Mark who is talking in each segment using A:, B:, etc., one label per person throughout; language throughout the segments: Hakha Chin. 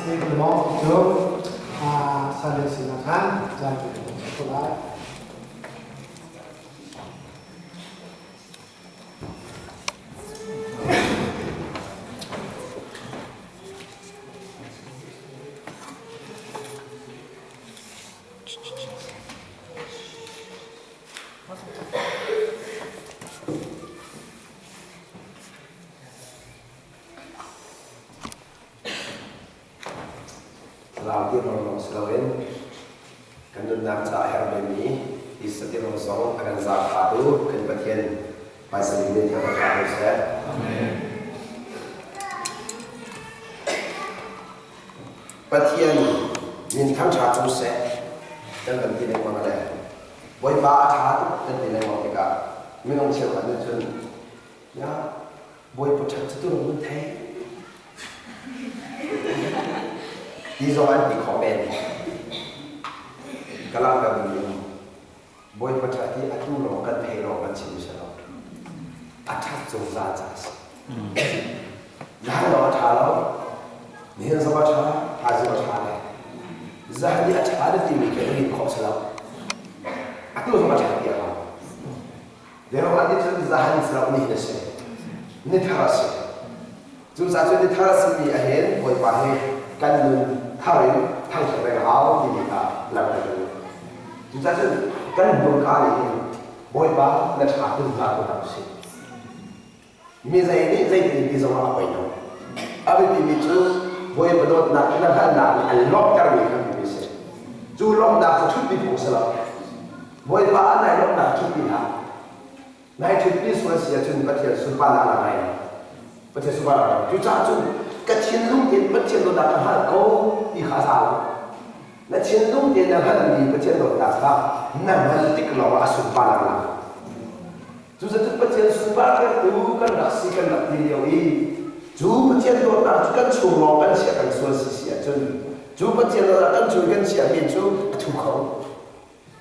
A: Sihmanhsehlaw cu salle sinah khan zaanriah an chuak ko lai.
B: Thlarau tirawl lawng si loin kan nunnak caah a herh vemi tisa tirawl zong a kan zaangfahtu kan Pathian hmaisa bik nih thang ṭha ko seh. Pathian min thangṭha ko seh kan van ti lengmang le Bawipa a ṭha tuk kan ti lengmang tikah minung cheukhat nih cun ya Bawipa ṭhat cu tu nan thei ti zong an ti khawh men. Ka langhter duhmi um. Bawipa ṭhat hi atu lawng kan thei lawng kan chim si lo. A ṭhat zungzal ca a si. Zan lawng a ṭha lo. Nihin zong a ṭha, thaizing a ṭha le. Zan i a ṭha na timi khi na rin khawh si lo. Atu zong a ṭha ti a hau. Zeruah nih cun zahan saruk ni a si. Ni thar a si. Cucaah cun ni thar a simi ahhin Bawipa hi kan nun thar in thangṭhat peng a hau timi kha langhter kan duh. Cucaah cun kan hmurka nih hin Bawipa na ṭha tum hlah ko hna usih. Mi zei nih zeitin ti zongah a poi lo. A biapimi cu Bawipa dawtnak na hngalhnak nih an lawmhtermi kha biapi a si. Cu lawmhnak cu ṭhutpi phung si lo. Bawipa ah nai lawmhnak ṭhutpi hlah. Nai ṭhutpi sual si ahcun Pathian sunparnak la ngai lo. Pathian sunparnak la. Cucaah cun ka thinlung tein Pathian dawtnak ka hngalh ko ti kha a za lo. Na thinlung tein na hngalhmi Pathian dawtnak kha na hngalh tik lawngah a sunparnak la. Cucaah Pathian sunpartertu kan rak si kan rak ti lio i cu Pathian dawtnak cu kan chung lawng kan chiah kan sual si si ahcun cu Pathian dawtnak kan chung kan chiahmi cu a thu kho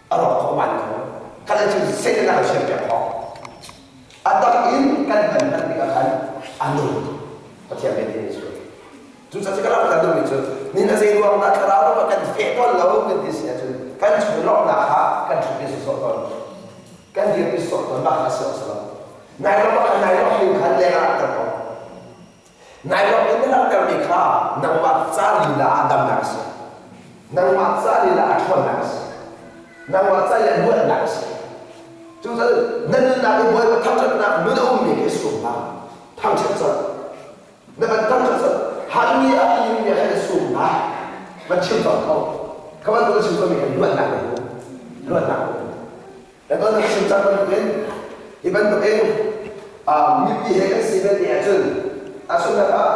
B: a rawk kho man kho kan cu Satan a kan siampiak khawh a tak in kan hman hman tikah khan a nung Pathian bia ti cu cucaah cu ka rak kan duhmi cu nin a zei ruang dah thlarau ram ah kan feh tawn lo kan ti si ahcun kan chung lawmhnak kha kan ṭhut ti sawsawh tawn kan dir ti sawsawh tawn mah kha a si awk si lo nai lawm ah khan nai lawm ning khan leng ah kan kong nai lawm in na langhtermi kha nangmah ca lila ah damnak a si nangmah ca lila ah ṭhawnnak a si nangmah ca lila luatnak a si cucaah na nunnak i Bawipa thangṭhatnak nun a ummi khi sum hlah thangṭhat colh Na van tam cu hanmi a mi a sum hna van chim cawk ko ka van tu chim mi kan luatnak na hmu luatnak na ton na chim cang bantukin hi bantukin mipi he kan si ve ti ahcun a sunnak ah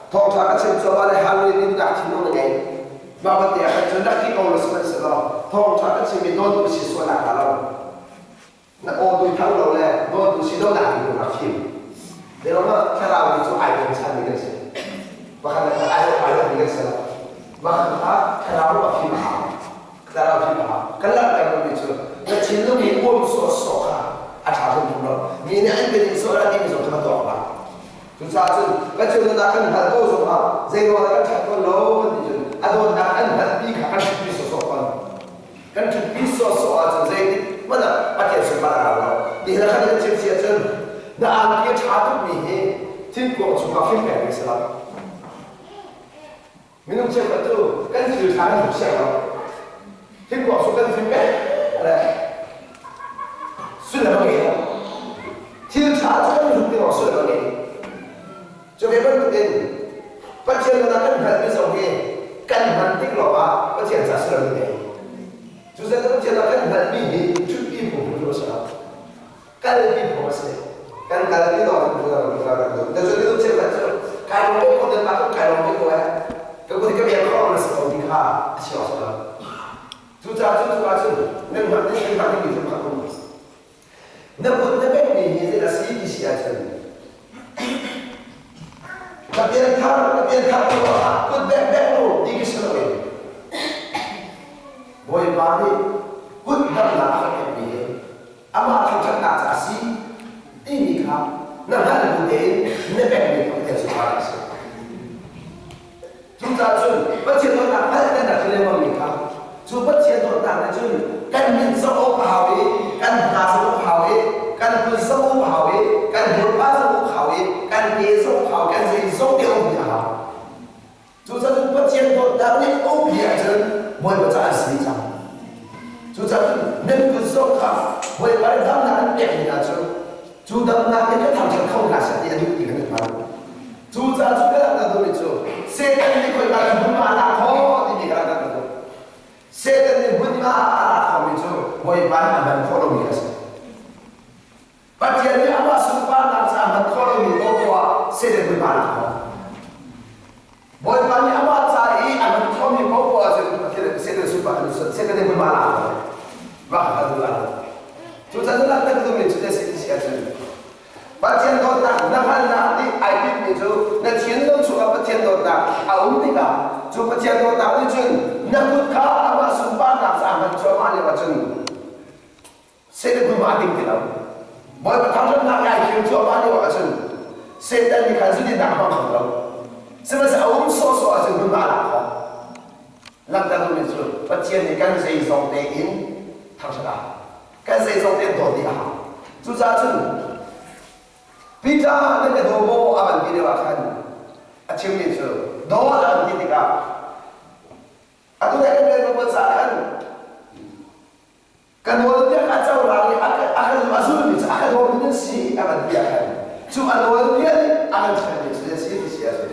B: thawngṭha ka chim cuahmah le hanmi din nak thinlung na ngei mah ban te ah khan cun rak ti ko lo sihmanhsehlaw thawngṭha ka chim mi dawtu si sual nak hnga lo na aw tu thang lo le dawtu si lo nak in rak fim Zeirangah thlarau mi cu ai bochan mi kan si. Pakhat le pakhat ai ai mi kan si lo. Pakhat kha thlarau a fim a hau. Thlarau fim a hau. Kan langhter mi cu na thinlung i uam sawhsawh kha a ṭha hrimhrim lo. Mi nih an kan in sawh la timi zong kha na tuak hlah. Cucaah cun kan chungnak kan hngalh ko zongah zeiruangah kan ṭhat tawn lo kan ti cun a dawtnak an hngalhpi kha kan ṭhutpi sawhsawh tawn. Kan ṭhutpi sawhsawh ahcun zeitik hmanh ah Pathian sunpar a rau lo. Nihin ah khan kan chim si ahcun na angki a ṭha tukmi hi thingkuang chungah fim peng ding si lo. Minung cheukhat cu kan thil ṭha kan hmu siang lo. Thingkuang chung kan fim peng le sullam a ngei lo. Thil ṭha cu kan hlut ding sullam a ngei. Cu ve bantukin Pathian nunah kan hngalhmi zong hi kan hman tik lawngah Pathian ca sullam an ngei. Cucaah Pathian ah kan hngalhmi hi ṭhutpi phung cu a si lo. Kalpi phung a si. Kan kalpi lawng kan kan kan kan duh. Na cu minung cheukhat cu kai lawm ko ko nan kai lawm ko eh. Ka kut ka biak kho na si ko ti kha a si awk si lo. Cucaah cu cu ahcun nan hngalh nan hngalh dingmi cu pakhat um. Na kut na pekmi hi zei a si ti si ahcun ka pianthar ka pianthar ko ah kut bek bek lo ti khi si loin Bawipa nih kut damnak a kan pekmi hi amah thangṭhatnak ca a si timi kha na hngalh bu tein na pekmi kha Pathian sunparnak a si. Cucaah cun Pathian dawtnak hngalh kan rak lengmang mi kha cu Pathian dawtnak nih cun kan min zoh awk a hau i kan hna zoh awk a hau i kan kut zoh awk a hau i kan hmurka zoh awk a hau i kan ke zoh awk a hau kan zei zoh te awk a hau. Cucaah cun Pathian dawtnak nih umpi ahcun Bawipa caah an si cang. Cucaah cun nan kut zong kha Bawipa nih damnak an pek mi hna cu cu damnak in ka thangṭhat kho hna seh ti a duh ti kha nan hngalh. Cucaah cu ka langhter duhmi cu Satan nih khoika in hmunhma a lak khawh timi ka langhter duh. Satan nih hmunhma a lak khawhmi cu Bawipa nih a hman khawh lomi a si. Pathian nih amah sunparnak caah hman khawh lomi paohpaoh ah Satan hmunhma a lak khawh. Bawipa nih amah ca i a hman khawhmi paohpaoh ah cun Pathian Satan sunparnak Satan nih hmunhma a lak khawh. Mah kha duh lai. Cucaah na langhter duhmi cu si ti si ahcun Pathian dawtnak na hngalhnak nih ai tinhmi cu na thinlung chungah Pathian dawtnak a um tikah cu Pathian dawtnak nih cun na kut kha amah sunparnak caah hman cuahmah lio ahcun Satan hmunhma a ting ti lo. Bawipa thangṭhatnak i ai thim cuahmah lio ahcun Satan nih khan zudinnak a hmang kho lo. Sihmanhsehlaw a um sawhsawh ahcun hmunhma a lak khawh. Langhter duhmi cu Pathian nih kan zeizong tein thangṭhat a hau. Kan zeizong tein dawt dih a hau. Cucaah cun Peter nan ka daw maw a van ti lio ah khan a chimmi cu dawt a van ti tikah atu le kan rian caah khan ka nawlbia kha a cohlang i a zulmi cu a ka dawmi nan si a van ti ah khan cu a nawlbia nih a kan hremmi cu nan si ti si ahcun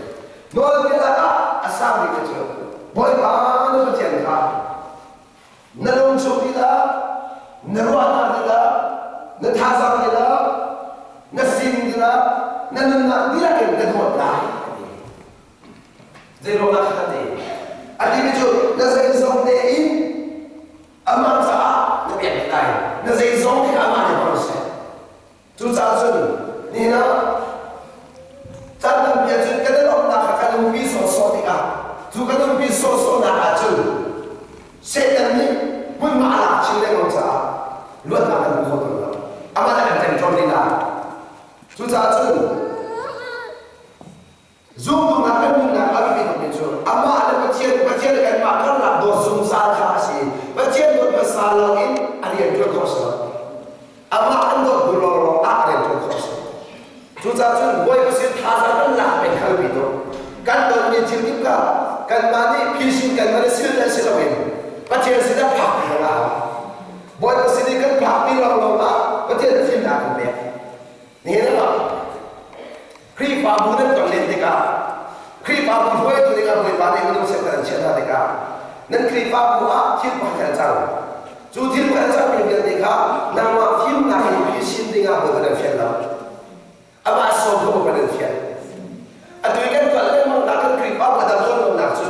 B: nawlbia lakah a sang bik cu Bawipa na Pathian kha na lungchung lila na ruahnak lila na thazaang lila na sining lila na nunnak dihlak in na dawt lai Zeiruangah kha ti a timi cu na zeizong tein amah caah na pek lai na zeizong kha amah nih hmang seh Cucaah cun nihin ah caan tampi ahcun kan i lawmhnak kha kan umpi sawhsawh tikah cu kan umpi sawhsawhnak ahcun Satan nih hmunhma a lak chin lengmang caah luatnak kan hmu kho tawn lo. Amah nih an ṭemṭawn lila. Cucaah cun Zumtu-nak kan nunnak a biapi tukmi cu amah le Pathian, Pathian le kanmah karlak dawt zungzal kha a si. Pathian dawt hmasa loin a rian ṭuan khawh a si lo. Amah kan dawt bu lawnglawng ah a rian ṭuan khawh a si. Cucaah cun Bawipa sin thazaang kan lak peng kha biapi tuk. Kan tonmi thil kip kha kanmah nih phisin kanmah nih sil si loin Pathian sinah phak pi a hau. Bawipa sin i kan phak pi lawnglawng ah Pathian fimnak kan pek. Nihin ah Khrihfabu nan ton len tikah Khrihfabu hruaitu dingah Bawipa nih minung cheukhat an chiah hna tikah nan Khrihfabu ah thil pakhat an cang. Cu thil pakhat a cangmi vialte kha nangmah fimnak in phisin dingah Bawipa nan fial lo. Amah sawm kha Bawipa nan fial. Atu i kan tuah lengmang nak kan Khrihfabu a dam tawn lonak cu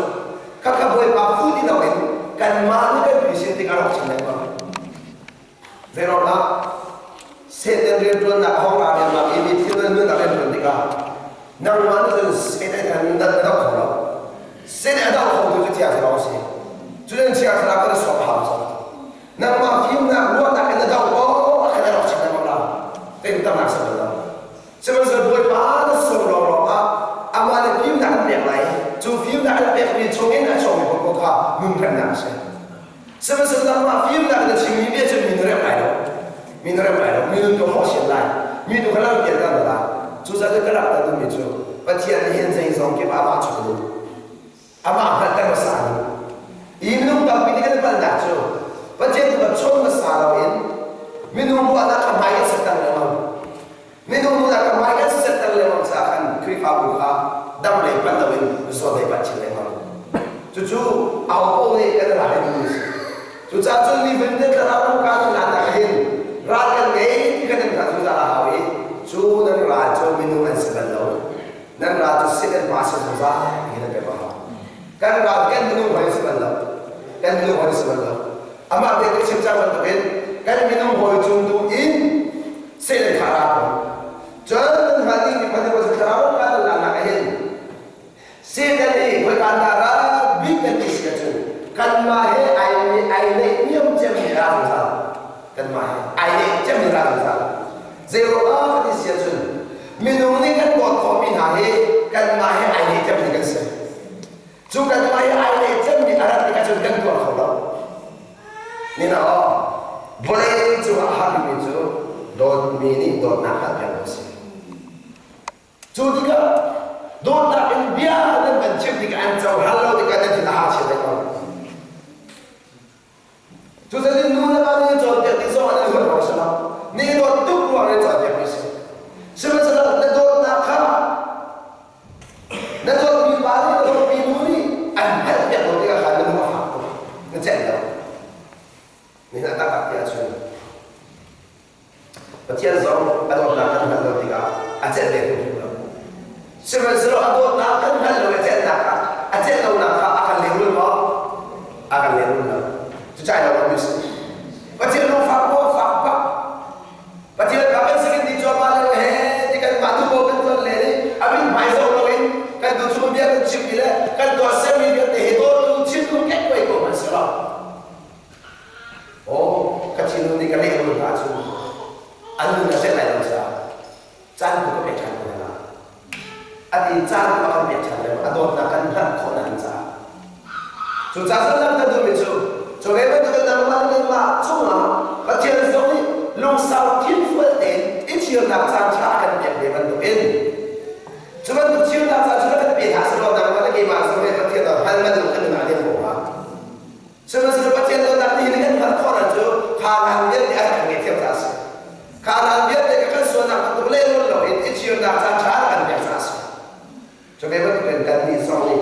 B: khakha Bawipa fu ti loin kanmah nih kan phisin tikah rak chim lengmang. Zeiruangah Satan rianṭuannak hong aa riannak i mi thil nan nun a rianṭuan tikah nangmah nih cun Satan kha nan na doh kho lo. Satan a doh khotu cu Thiang Thlarau a si. Cu nan Thiang Thlarau kan i sawm a hau cang. Nangmah fimnak ruahnak in na doh ko a khan a rak chim lengmang lo. Tei tamnak si bal lo. Sihmanhsehlaw Bawipa na sawm lawnglawng ah amah nih fimnak an pek lai. Cu fimnak an pekmi chungin a chuakmi paohpaoh kha nunremnak a si. Sihmanhsehlaw nangmah fimnak na chimmi bia cu mi na remh lai lo. Mi na remh lai lo. Mi nun ka hrawh sian lai. Mi tu kha lam pial ter na lai. Cucaah ka rak ta duhmi cu Pathian nih hin zeizong kip ah amah chung a duh. Amah hngalhter hmasa a duh. I minung tampi nih kan palhnak cu Pathian tu kan chawn hmasa loin minung ruahnak kha hmai kan setter lengmang. Minung ruahnak kha hmai kan setter lengmang caah khan Khrihfabu kha dam lei panh loin zawt lei panh chin lengmang. Cucu aho nih kan ral in a si. Cucaah cun nifatin te thlarau ram ka nan nak hin ral kan ngei ti kan in hna zungzal a hau i cu nan ral cu minung an si bal lo. Nan ral cu Satan pa si zungzal ti nan pek a hau. Kan ral kan minung hawi si bal lo. Kan minung hawi si bal lo. Amah te ka chim cang bantukin kan minung hawi cung tu in Satan kha a ra ko. Cun nan hngalh ding mi pakhat cu thlarau ram ka nan nak hin Satan nih khoika dah ral bik kan ti si ahcun kanmah he ai ai neihniam cemmi ral zungzal. Kanmah he ai neih cemmi ral zungzal. Zeiruangah kan ti si ahcun minung nih kan dawt khawhmi hna hi kanmah he ai neih cemmi kan si. Cu Nina aw, vawlei cungah a harmi cu dawtmi nih dawtnak hngalh piak a si. Cu tikah dawtnak in bia nan van chim tikah an cohlan lo tikah nan thin a har chiat ko. Cucaah nu le va nih cawnpiak ti zong an i ruat lo si lo. Ni dawt tuk ruang in cawnpiak mi si. Sihmanhsehlaw na dawtnak kha na dawtmi pa nih na dawtmi nu nih an hngalhpiak lo tikah khan na lung a fak tuk. Na celh lo. Nihin a taktak ti ahcun Pathian zong a dawtnak kan hngalh lo tikah a celh ve hrimhrim lo. Sihmanhsehlaw a dawtnak kan hngalh lo i a celhnak kha a celh lonak kha a kan lehrul maw? A kan lehrul lo. Cucai lo mi si. Pathian lungfak maw fak bak. Pathian bak kan sikin ti cuahmah le he ti kan mah tu kan tuan le ni a min hmai zoh loin kan tu chung bia kan chim mi le kan tuah sermi vialte he dawtu thinlung kek ko ko hmanh si lo. Aw, ka thinlung nih ka lehrul hna cu an nun a set lai lo caah caan tu ka pek ṭhan ko hna. A ti caan tu a kan pek ṭhan lai a dawtnak kan hngalh khawh nak ding caah. Cu ca cu lam kan duhmi cu cu ve bantukin nangmah le nangmah cungah Pathian zong nih lungsau thinfual tein i chirnak caan ṭha a kan pek ve bantukin cu bantuk chirnak caan cu na kan pe hlah sehlaw nangmah le keimah zong nih Pathian ah hngal man lo kan nun ah len ko hnga. Sihmanhsehlaw Pathian dawtnak ti hin kan hngalh khawh cu Kanaan vialte a rak kan ngei thiam caah a si. Kanaan vialte kha kan sualnak bantuk lehrul loin i chirnak caan ṭha kan pek caah a si. Cu ve bantukin kannih zong nih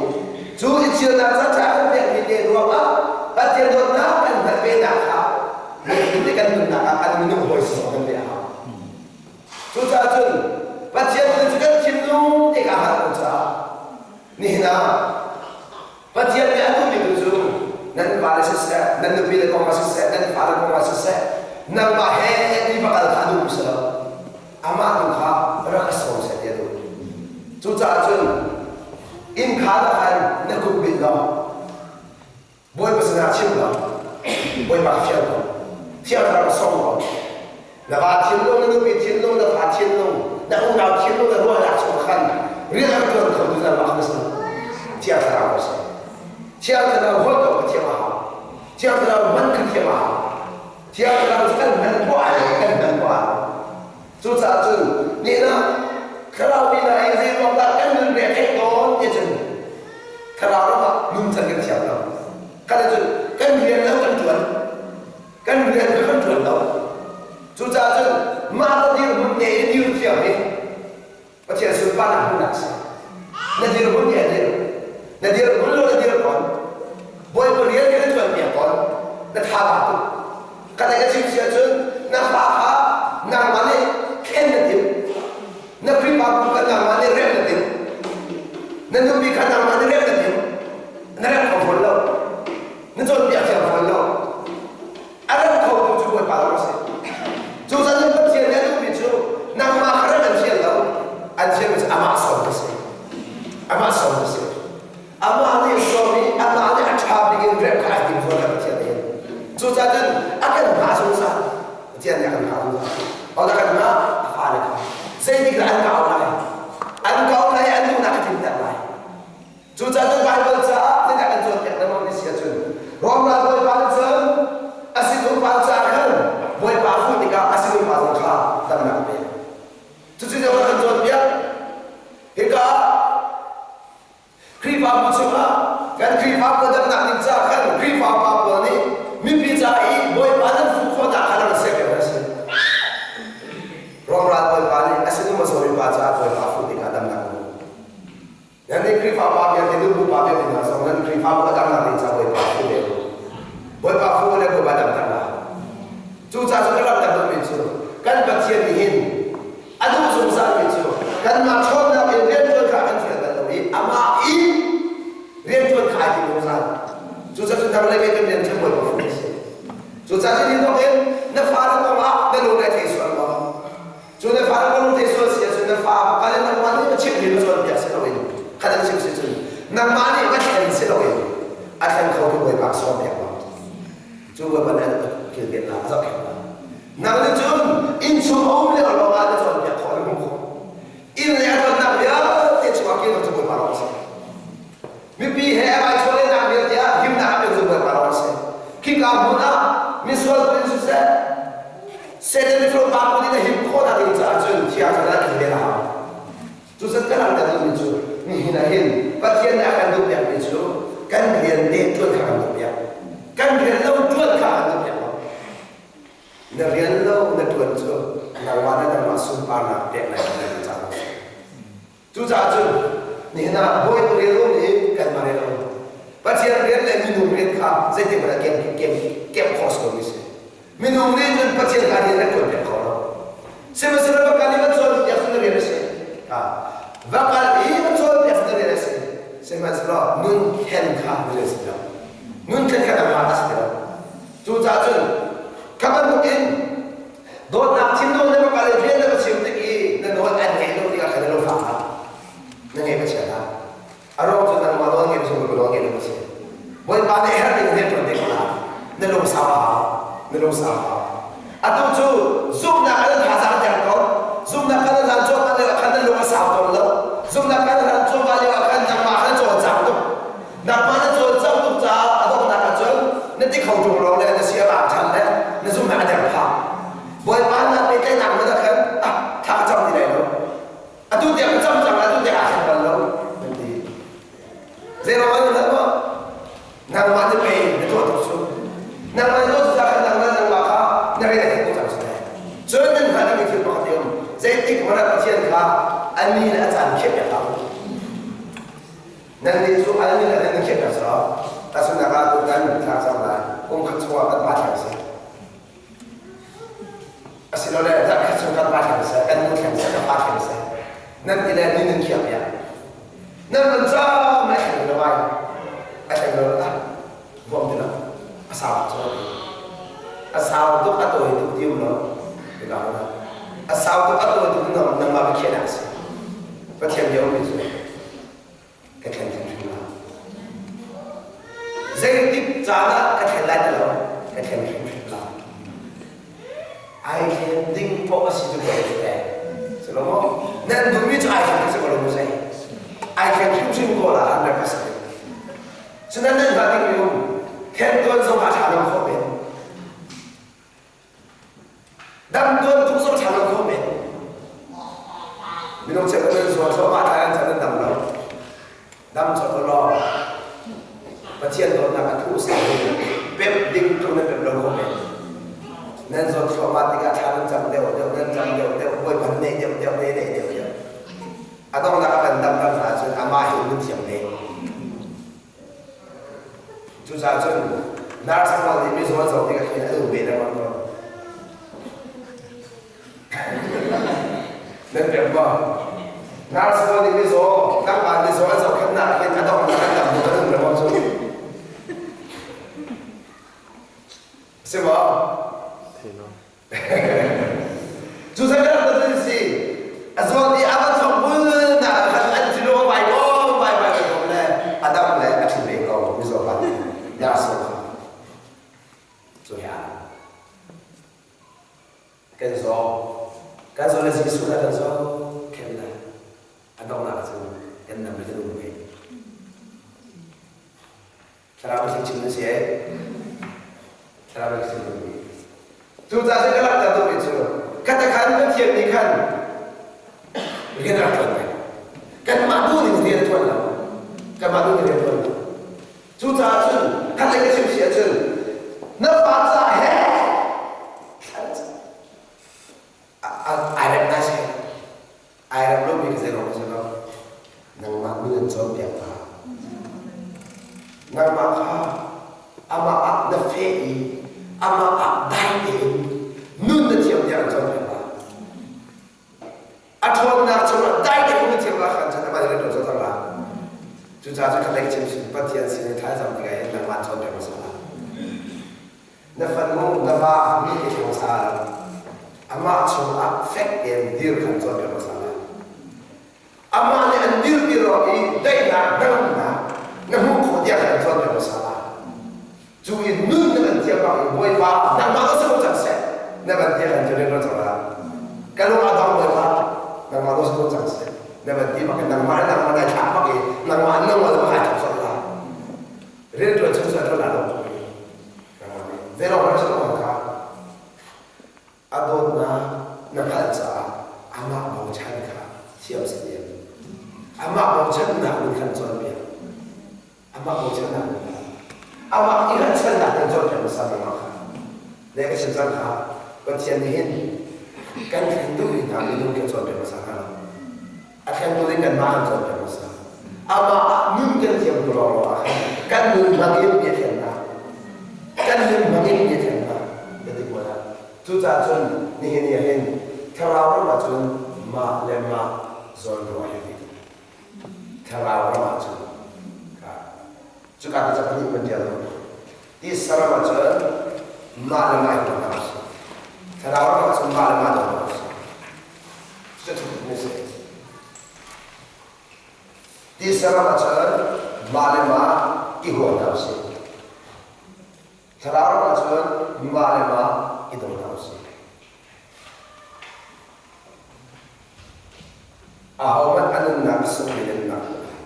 B: cu i chirnak caan ṭha kan pekmi te ruangah Pathian dawtnak kan hngalh venak kha nihin kan nunnak ah kan minung hawi sawh kan ve a hau. Cucaah cun Pathian cu kan thinlung te ka hngalh ko caah nihin ah Pathian nih a duhmi tu cu nan vale siseh, nan nupile kong ah siseh, nan fale kong ah siseh, nangmah he ti va kal kha a duhmi si lo. Amah tu kha rak ka sawm seh ti a duh. Cucaah cun inn khaan ah khan na kut bil law Bawipa sinah chim law Bawipa ka fial ko. Thiang Thlarau sawm ko. Na va thinlung, na nupi thinlung, na fa thinlung, na unau thinlung, na ruahnak chung khan rian a ṭuan kho tu nangmah kha na si. Thiang Thlarau a si. Thiang Thlarau holh ko ka thiam a hau. Thiang Thlarau hman ka thiam a hau. Thiang Thlarau cu kan hman khawh ai kan hman khawh ai. Cucaah cun nihin ah Thlarau mi hna i zei ruang dah kan nun re a theih tawn ti cun Thlarau ram ah nun can kan thiam lo. Kan cun kan rian lo kan ṭuan. Kan rian kha kan ṭuan lo. Cucaah cun mah le dirhmun te i dir thiam hi Pathian sunparnak hmuhnak a si. Na dirhmun nih a dir. Na dirhmun lo na dir kon. Bawipa rian kha na ṭuan piak kon. Na tha ba tuk. Kan ka chim si ahcun na fa kha nangmah nih thlen na timh. Na Khrihfabu kha nangmah nih remh na timh. Na nupi kha nangmah nih remh na timh. Na remh kho fawn lo. Na cawnpiak thiam fawn lo. A ram khotu cu Bawipa lawng a si. Cu zan in Pathian nih a duhmi cu nangmah kha ram an thial lo. An thialmi cu amah sawm a si. Amah sawm a si. Amah nih sawm i amah nih a ṭha bik in remh kha ai tim zual Pathian nih. Cucaah cun a kan hngah zungzal. Pathian nih a kan hngah zungzal. Hodah kan hngah? A fale kha. Zeitik dah an kau lai? An kau lai an duhnak a tlinter lai. Cucaah cun Baibal caah zeidah kan cawnpiak lengmang ti si ahcun Rom ral bawipa nih cun a sinumpa caah khan bawipa a fuh tikah a sinumpa zong kha damnak a pek. Cucu zeidah kan cawnpiak? Hika Khrihfabu chungah kan Khrihfabu damnak ding caah khan Khrihfa pa pawl nih mipi ca i bawipa nan fuh khawhnak kha rak siak a si. Rom ral bawipa nih a sinum a zawmi pa caah bawipa fuh tikah damnak a hmu. Nan nih Khrihfa pa vialte nu pa vialte hna zong nan Khrihfabu a dangnak ding ca Bawipa fu ve u. Bawipa fu le Bawipa damter hna. Cucaah cu kan rak dam duhmi cu kan Pathian nih hin a duh zungzalmi cu kanmah ṭhawnnak in rianṭuan kha kan fial bal lo i amah i rianṭuan kha ai tim zungzal. Cucaah cu dang le kan rian cu Bawipa fu a si. Cucaah cu ni thawk in na fale kong ah na lung ai thei sual maw? Cu na fa na lung te sual si ahcun na fa kal in nangmah nih va chimh mi va cawnpiak si loin khat an chim si cun nangmah nih va thlen si loin a thleng kho tu Bawipa sawmpiak lo. Cu Bawipa nih a kilven la a zohkhenh la. Nang nih cun innchung a um lio lawng ah na cawnpiak khawh na hmuh khawh. Inn le a tonnak vialte chungah kilven cu Bawipa lawng a si. Mipi he a vai chawlehnak vialte ah himnak a pek cu Bawipa lawng a si. Khika hmun ah mi Pathian nih a kan duhpiakmi cu kan rian te ṭuan kha kan duhpiak. Kan rian lo ṭuan kha kan duhpiak lo. Na rian lo na ṭuan cu nangmah le nangmah sunparnak pek lai na cang. Cucaah cun nihin ah Bawipa rian um i kanmah rian um. Pathian rian le minung rian kha zeitin hmanh ah kem kem kem khawh si lomi si. Minung nih cun Pathian kha rian an ṭuan piak kho lo. Sihmanhsehlaw va kal i va cawnpiak cu na rian a si. Va kal i va cawnpiak cu na rian a si. Sihmanhsehlaw nun thlen kha na rian si lo. Nun thlen kha nangmah a si ti lo. Cucaah cun kha bantukin Dawtnak thinlung na va kal i rian na va chim tik i na nawl an ngeih lo tikah khan na lungfak hlah. Na ngeih va chia hlah. A ruang cu nangmah nawl ngei cu nawl ngei lo a si. Bawipa nih herh ding rian ṭuan te ko hlah. Na lungsau a hau. Na lungsau a hau. Atu cu zumhnak kan thazaang der ko. Zumhnak kan hlan cuahmah lio ah khan na lung a sau tawn lo. Zumhnak kan hlan cuahmah lio ah khan nangmah khan cawlcang tuk. Nangmah na cawlcangh tuk caah a donghnak ah cun na ti kho ṭung lo le na si a vang ṭhan le na zumhnak a der phah. Bawipa na pehtlaihnak hmanh ah khan ah thla ka cam ti lai lo. Atu tiang ka cam cang atu tiang aa thleng bal lo nan ti. Zeiruang ah nan maw? Nangmah nih pei na tuah tuk cu. Nangmah nih tuah khan nangmah nangmah kha na rian a theih ko cang si lai. Cun nan hngalh dingmi thil pakhat a um. Zeitik hmanh ah Pathian kha a ni le a caan khiah piak hlah u. Nannih cu al nih nan khiah hna sawh. Tahchunhnak ah tutan thla cang lai kum khat chungah kan pa thleng seh. Asilole zarh khat chung kan pa thleng seh, kan nu thleng seh, ka fa thleng seh. Nan ti le ni nan khiah piak. Nan man cam a thleng lo ai. A thleng lo ah vuam ti lo. A sau tuk cu. A sau tuk a tawi tuk ti um lo. A sau tuk a tawi tuk nangmah ka khiah nak si. Pathian bia um mi cu. Ka thlen hrimhrim lai. Zeitik caan ah ka thlen lai ti lo, ka thlen hrimhrim lai. Ai thlen ding poh a si cu ka te. Si lo maw? Nan duhmi cu ai thlen si ko lo mu zei. Ai thlen hrimhrim ko la 100%. Cunan nan hngalh ding mi um, then tuan zong ah ṭha lo khawh men. Dam tuan tuk zong ṭha lo kho men. Minung cheu nan zuar thluahmah tlai an can nan dam lo. Dam cawk ko law Pathian dawtnak a thu sa pep ding tu nan pep lo kho men. Nan zawt thluahmah tikah thla nan cam deuh deuh nan cam deuh deuh Bawipa neih deuh deuh neih neih deuh deuh. A donghnak a kan damter hna cun amah hi nun thiam ve. Cucaah cun nurse pawl nih mizaw an zoh tikah khin an um ve lengmang tawn. Nan pek maw? Nurse pawl nih mizaw, nangmah mizaw an zohkhenhnak ah khin a donghnak an dam hnu an um lengmang cu. Si maw? Cu zakat na si si a zawn i a va thawk bul na khan an thilo vai ko vai vai ko le a dam le a ṭhin ve ko mizaw pa nih ya so kha cu he aa kan zaw kan zaw le Jesuh na kan zaw khen le a donghnak cun kan dam le kan um ve Thlarau thil chim na si ee. Thlarau thil chim na si. Cucaah cun ka langhter duhmi cu khatakhan Pathian nih khan rian a rak ṭuan peng. Kanmah duh ning rian a ṭuan lo. Kanmah duh ning rian a ṭuan lo. Cucaah cun khatlei ka chim si ahcun na fa ca he ai rem nai sai. Ai rem lomi ka zei ruang si lo. Nangmah min an cawnpiak hna. Nangmah kha amah ah na feh i amah ah dai tein nun na thiam tiah an cawnpiak hna. A ṭhawnnak chungah dai tein na thiam la khan cun amah nih na ṭhawn cang la. Cucaah cun khatlei chim sin Pathian sin in thlacam tikah hin nangmah cawnpiak hmasa hlah. Na fanu, na va mi ke thleng hmasa Amah chungah fek tein dir khan cawnpiak hmasa lai. Amah nih an dirpi ruang i daihnak hnangamnak na hmuh khawh tiah khan cawnpiak hmasa lai. Cu i nun na kan thiam bak i Bawipa nangmah ka si ko cang seh na van ti khan cu rian cang la. Ka lung a dong Bawipa nangmah ka si ko cang seh na van ti bak i nangmah le nangmah nai thlak bak i nangmah nangmah le kai thok sawh la. Rian ṭuan chung cu a ṭuan aa dawh tuk i nangmah nih zeilawng na si ko kha a dawtnak na hngalh caah amah bochan kha thiam si diam. Amah bochannak nih khan cawnpiak. Amah bochannak in amah i hngatchannak in cawnpiak hmasa mi mah kha le ka chim cang kha Pathian nih hin kan thlen duhmi hna minung kan cawnpiak hmasa hna lo. A thlengtu ding kanmah kan cawnpiak hmasa. Amah ah nun kan thiam hnu lawnglawng ah khan kan nun hmang in bia thlennak kan nun hmang in bia thlennak na ti kuat ah cucaah cun nihin ni ah hin thlarau ram ah cun mah le mah zawnruah hi ti thlarau ram ah cun cuka te pahnih kan ṭial lo ti saram ah cun mah le mah i tuah hna usih thlarau ram ah cun mah le mah daw hna usih cucu ni si ti saram ah cun mah le mah i hua hna usih thlarau ram ah cun mah le mah i daw hna usih Ahohmanh a nunnak a sungmi nan nunnak hmuh lai.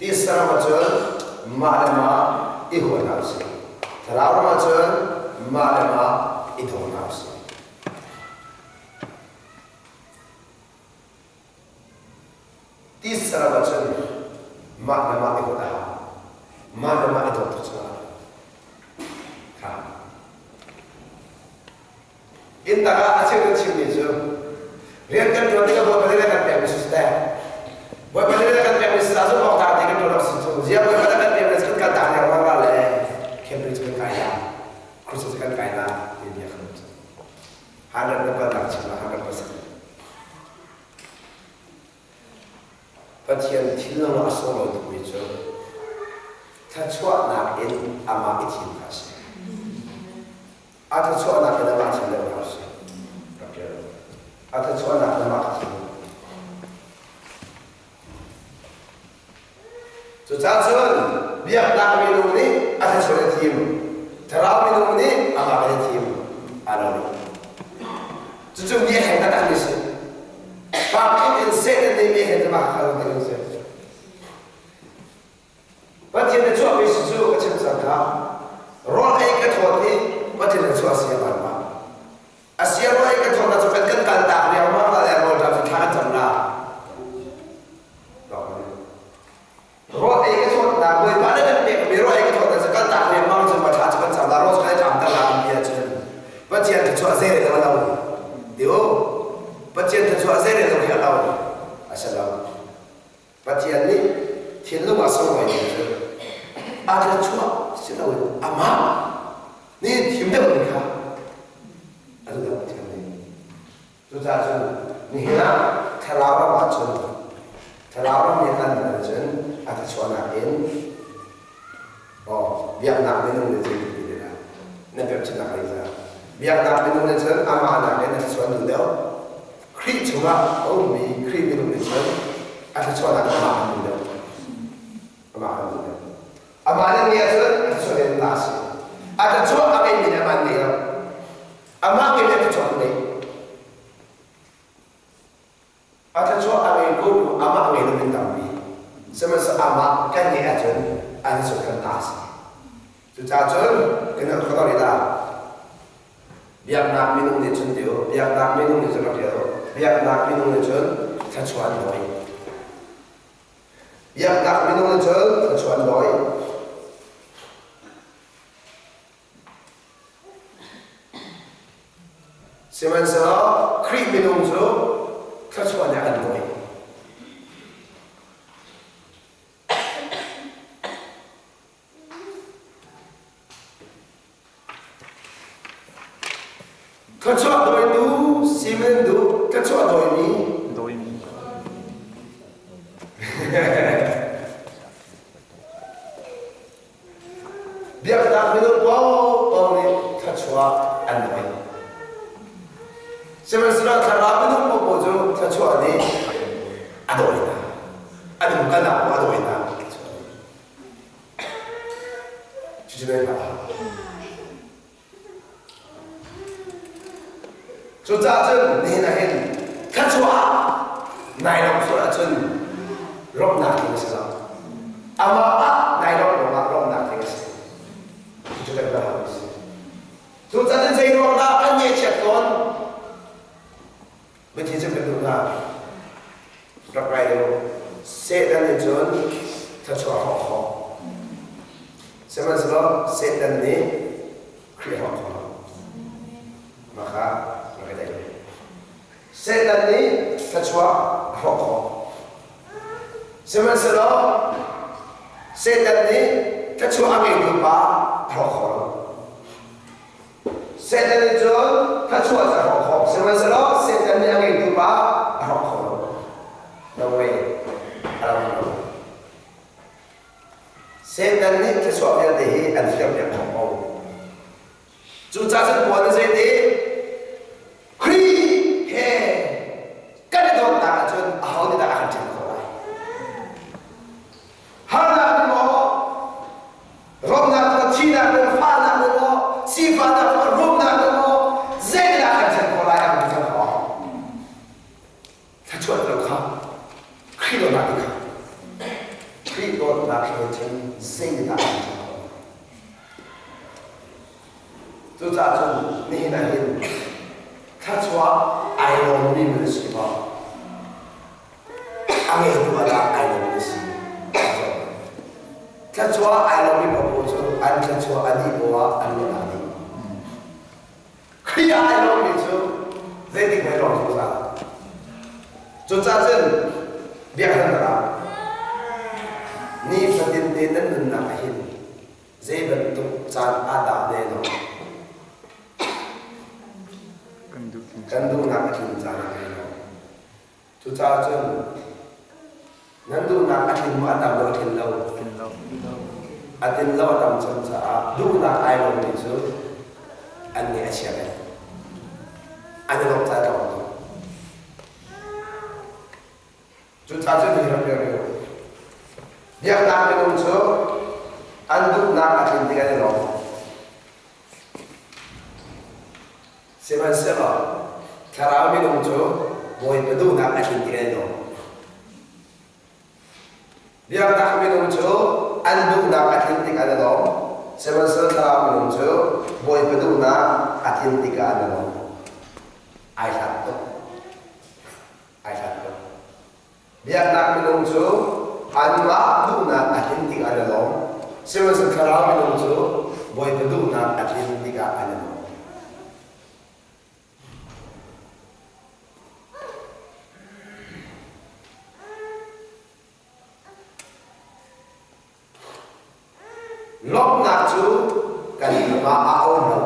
B: Ti saram ahcun mah le mah i hua hna usih. Thlarau ram ahcun mah le mah i daw hna usih. Ti saram ahcun mah le mah i huat a hau. Mah le mah i dawt tuk cu a hau. Inn tak ah a cheu kan chimmi cu rian kan ṭuan tikah Bawipa nih kan pekmi si teh. Bawipa nih kan pekmi si cu bawk ta te kan ṭuan awk si cu. Zia Bawipa nih kan pekmi kan kal tak lengmang la le Cambridge kan kai la, Cruise kan kai la ti bia khan cu. 100 nak chim la 100%. Pathian thinlung ah a sunglawi tukmi cu thluachuahnak in amah i thim kha a si. A thluachuahnak in amah thim deuh hna usih. Rak ṭial. A thluachuahnak in amah thim. Cucaah cun biaknak minung nih a thluachuah in a thim. Thlarau minung nih amah in a thim. Aa lo lo. Cucu mi a heng taktakmi a si. Fak in Satan nih mi a heng mah kha lo ding a si. Pathian na chuahmi si cu ka chim cang kha. Rawl ei ka thawt i Pathian na chuah si a van ma. A sia rawl ei ka thawt na cu kan kan kal tak riangmang la le rawl ṭam cu thla kan cam la. Rawl ei ka thawtnak Bawipa na kan pekmi rawl ei ka thawtnak cu kaltak riangmang cun ma thla cu kan cam la rawl cu kan i ṭam ter la kan ti ahcun Pathian thluachuah zei rel lo ti u Pathian thluachuah zei rel lo khi a lo a si lo Pathian nih thinlung ah sunglawi mi cu a thluachuah si loin amah nih thim deuh mi kha a duh deuh Pathian nih Cucaah cun nihin ah thlarau ram ahcun thlarau ram nih an ahcun a thluachuahnak in oh biaknak minung nih cun ti la na pemchihnak lei za biaknak minung nih cun amah nakin a thluachuah duh deuh Khrih chungah a ummi Khrih minung nih cun a thluachuahnak amah an duh deuh amah an duh deuh amah nih ngeih ahcun a thluachuah in ta a si a thluachuah a ngeihmi nih amah an ngei lo Amah ngei le thluachuah an ngei. A thluachuah a ngei ko tu amah ngei lo min tampi. Sihmanhsehlaw amah kan ngeih ahcun an thluachuah kan ta a si. Cucaah cun kan rak kho rih la. Biaknak minung nih cun ti u, biaknak minung nih cun rak rial u. Biaknak minung nih cun thluachuah an dawi. Biaknak minung nih cun thluachuah an dawi. Sihmanhsehlaw Khrih minung cu thluachuah nih a kan dawi. Thluachuah dawitu Simon duh thluachuah dawimi
C: dawimi
B: Biaknak minung paohpaoh nih thluachuah an ngei. Sihmanhsehlaw thlarau minung paohpaoh cu thluachuah nih a dawi hna. A dungkalnak a dawi hna. Cucu nan hngah. Cucaah cun nihin ah hin thluachuah nai lawmh sual ahcun lawmhnak thing a si lo. Amah ah nai lawmh ruangah lawmhnak thing a si. Cucu kan biahal a si. Cucaah zei ruang dah kan ngeihchiat tawn? Biathi cu kan duh hna. Rak ngai deuh. Satan nih cun Thluachuah hrawk khawh. Sihmanhsehlaw Satan nih Khrih hrawk kho lo. Mah kha rak i daih. Satan nih thluachuah a hrawk khawh. Sihmanhsehlaw Satan nih thluachuah a ngeitu pa a hrawk kho lo. Satan nih cun thluachuah cu a hrawk khawh. Sihmanhsehlaw Satan nih a ngeitu pa a hrawk kho lo. No way. A lo lo. Satan nih thluachuah vialte hi an firpiak khawh ko. Cucaah cun Paul nih zeiti? Khrih he kan i dawtnak ahcun aho nih dah a kan ṭhen khawh lai? Harnak nih maw, rawmnak nih maw, thihnak nih maw, fahnak nih maw, sifahnak nih maw, rumnak nih maw, zeidah a kan ṭhen khawh lai? A kan ṭhen khawh. Thluachuah lo kha Khrih dawtnak ti kha Khrih dawtnak he cun zeidah a kan ṭhen khawh lai? Cucaah cun nihin ah hin thluachuah ai lawmmi nan si maw? A ngeitu ah dah ai lawmmi na si? Thluachuah ai lawmmi paohpaoh cu an thluachuah a dih poah an lawmh dih. Khrih ah ai lawmmi cu zeitik hmanh lawm zungzal. Cucaah cun biakhiahnak ah nifatin te nan nunnak ah hin Zei bantuk caan ah dah ne lo? Kan duhnak a tlin caan a ngei lo. Cucaah cun nan duhnak a tlin maw a tam lo a tlin lo? A tlin lo a tam cang caah duhnak ai lomi cu an nih a chia bel. An i lawmh caan a um lo. Cucaah cun hi ram rianriu biaknak minung cu an duhnak a tlin tik an i lawm. Sihmanhsehlaw thlarau minung cu Bawipa duhnak a tlin tik an i lawm. Biaknak minung cu an duhnak a tlin tik an i lawm. Sihmanhsehlaw thlarau minung cu Bawipa duhnak a tlin tikah an i lawm. Ai hlat tuk. Ai hlat tuk. Biaknak minung cu anmah duhnak a tlin tikah an i lawm. Sihmanhsehlaw thlarau minung cu Bawipa duhnak a tlin tikah an i lawm. Lawmhnak cu kan mah ah a um lo.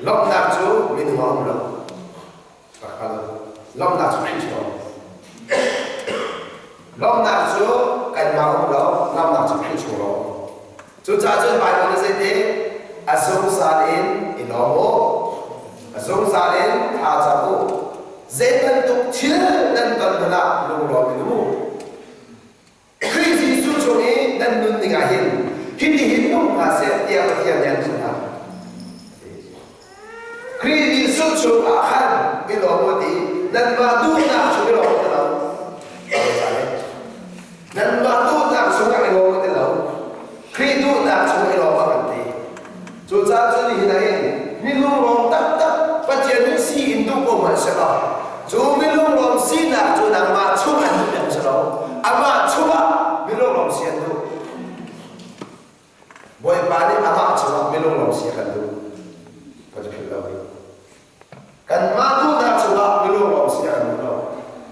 B: Lawmhnak cu minung ah a um lo. Lawmhnak cu Khrih chung a um. Lawmhnak cu kanmah um lo, lawmhnak cu Khrih chung a um. Cucaah cun Baibal nih zeiti? A zungzal in i lawm u. A zungzal in tha cam u. Zei bantuk thil nan ton hmanh ah lunglawm in um u. Khrih Jesuh chung i nan nun ding ah hin hitihin nung hna seh tiah Pathian nih an zumh hna. Khrih Jesuh chung ah khan i lawm u ti nanmah duhnak chung i lawm u ti lo. Nanmah duhnak chung ah i lawm u ti lo. Khrih duhnak chung i lawm a kan ti. Cucaah cun nihin ah hin minung lawm taktak Pathian nih si in duh ko hmanh seh law cu minung lawm sinak cu nangmah chung an duh piak si lo. Amah chungah minung lawm si an duh. Bawipa nih amah chungah minung lawm si a kan duh. Ka cu philh lo hi. Kanmah duhnak chungah minung lawm si a kan duh lo.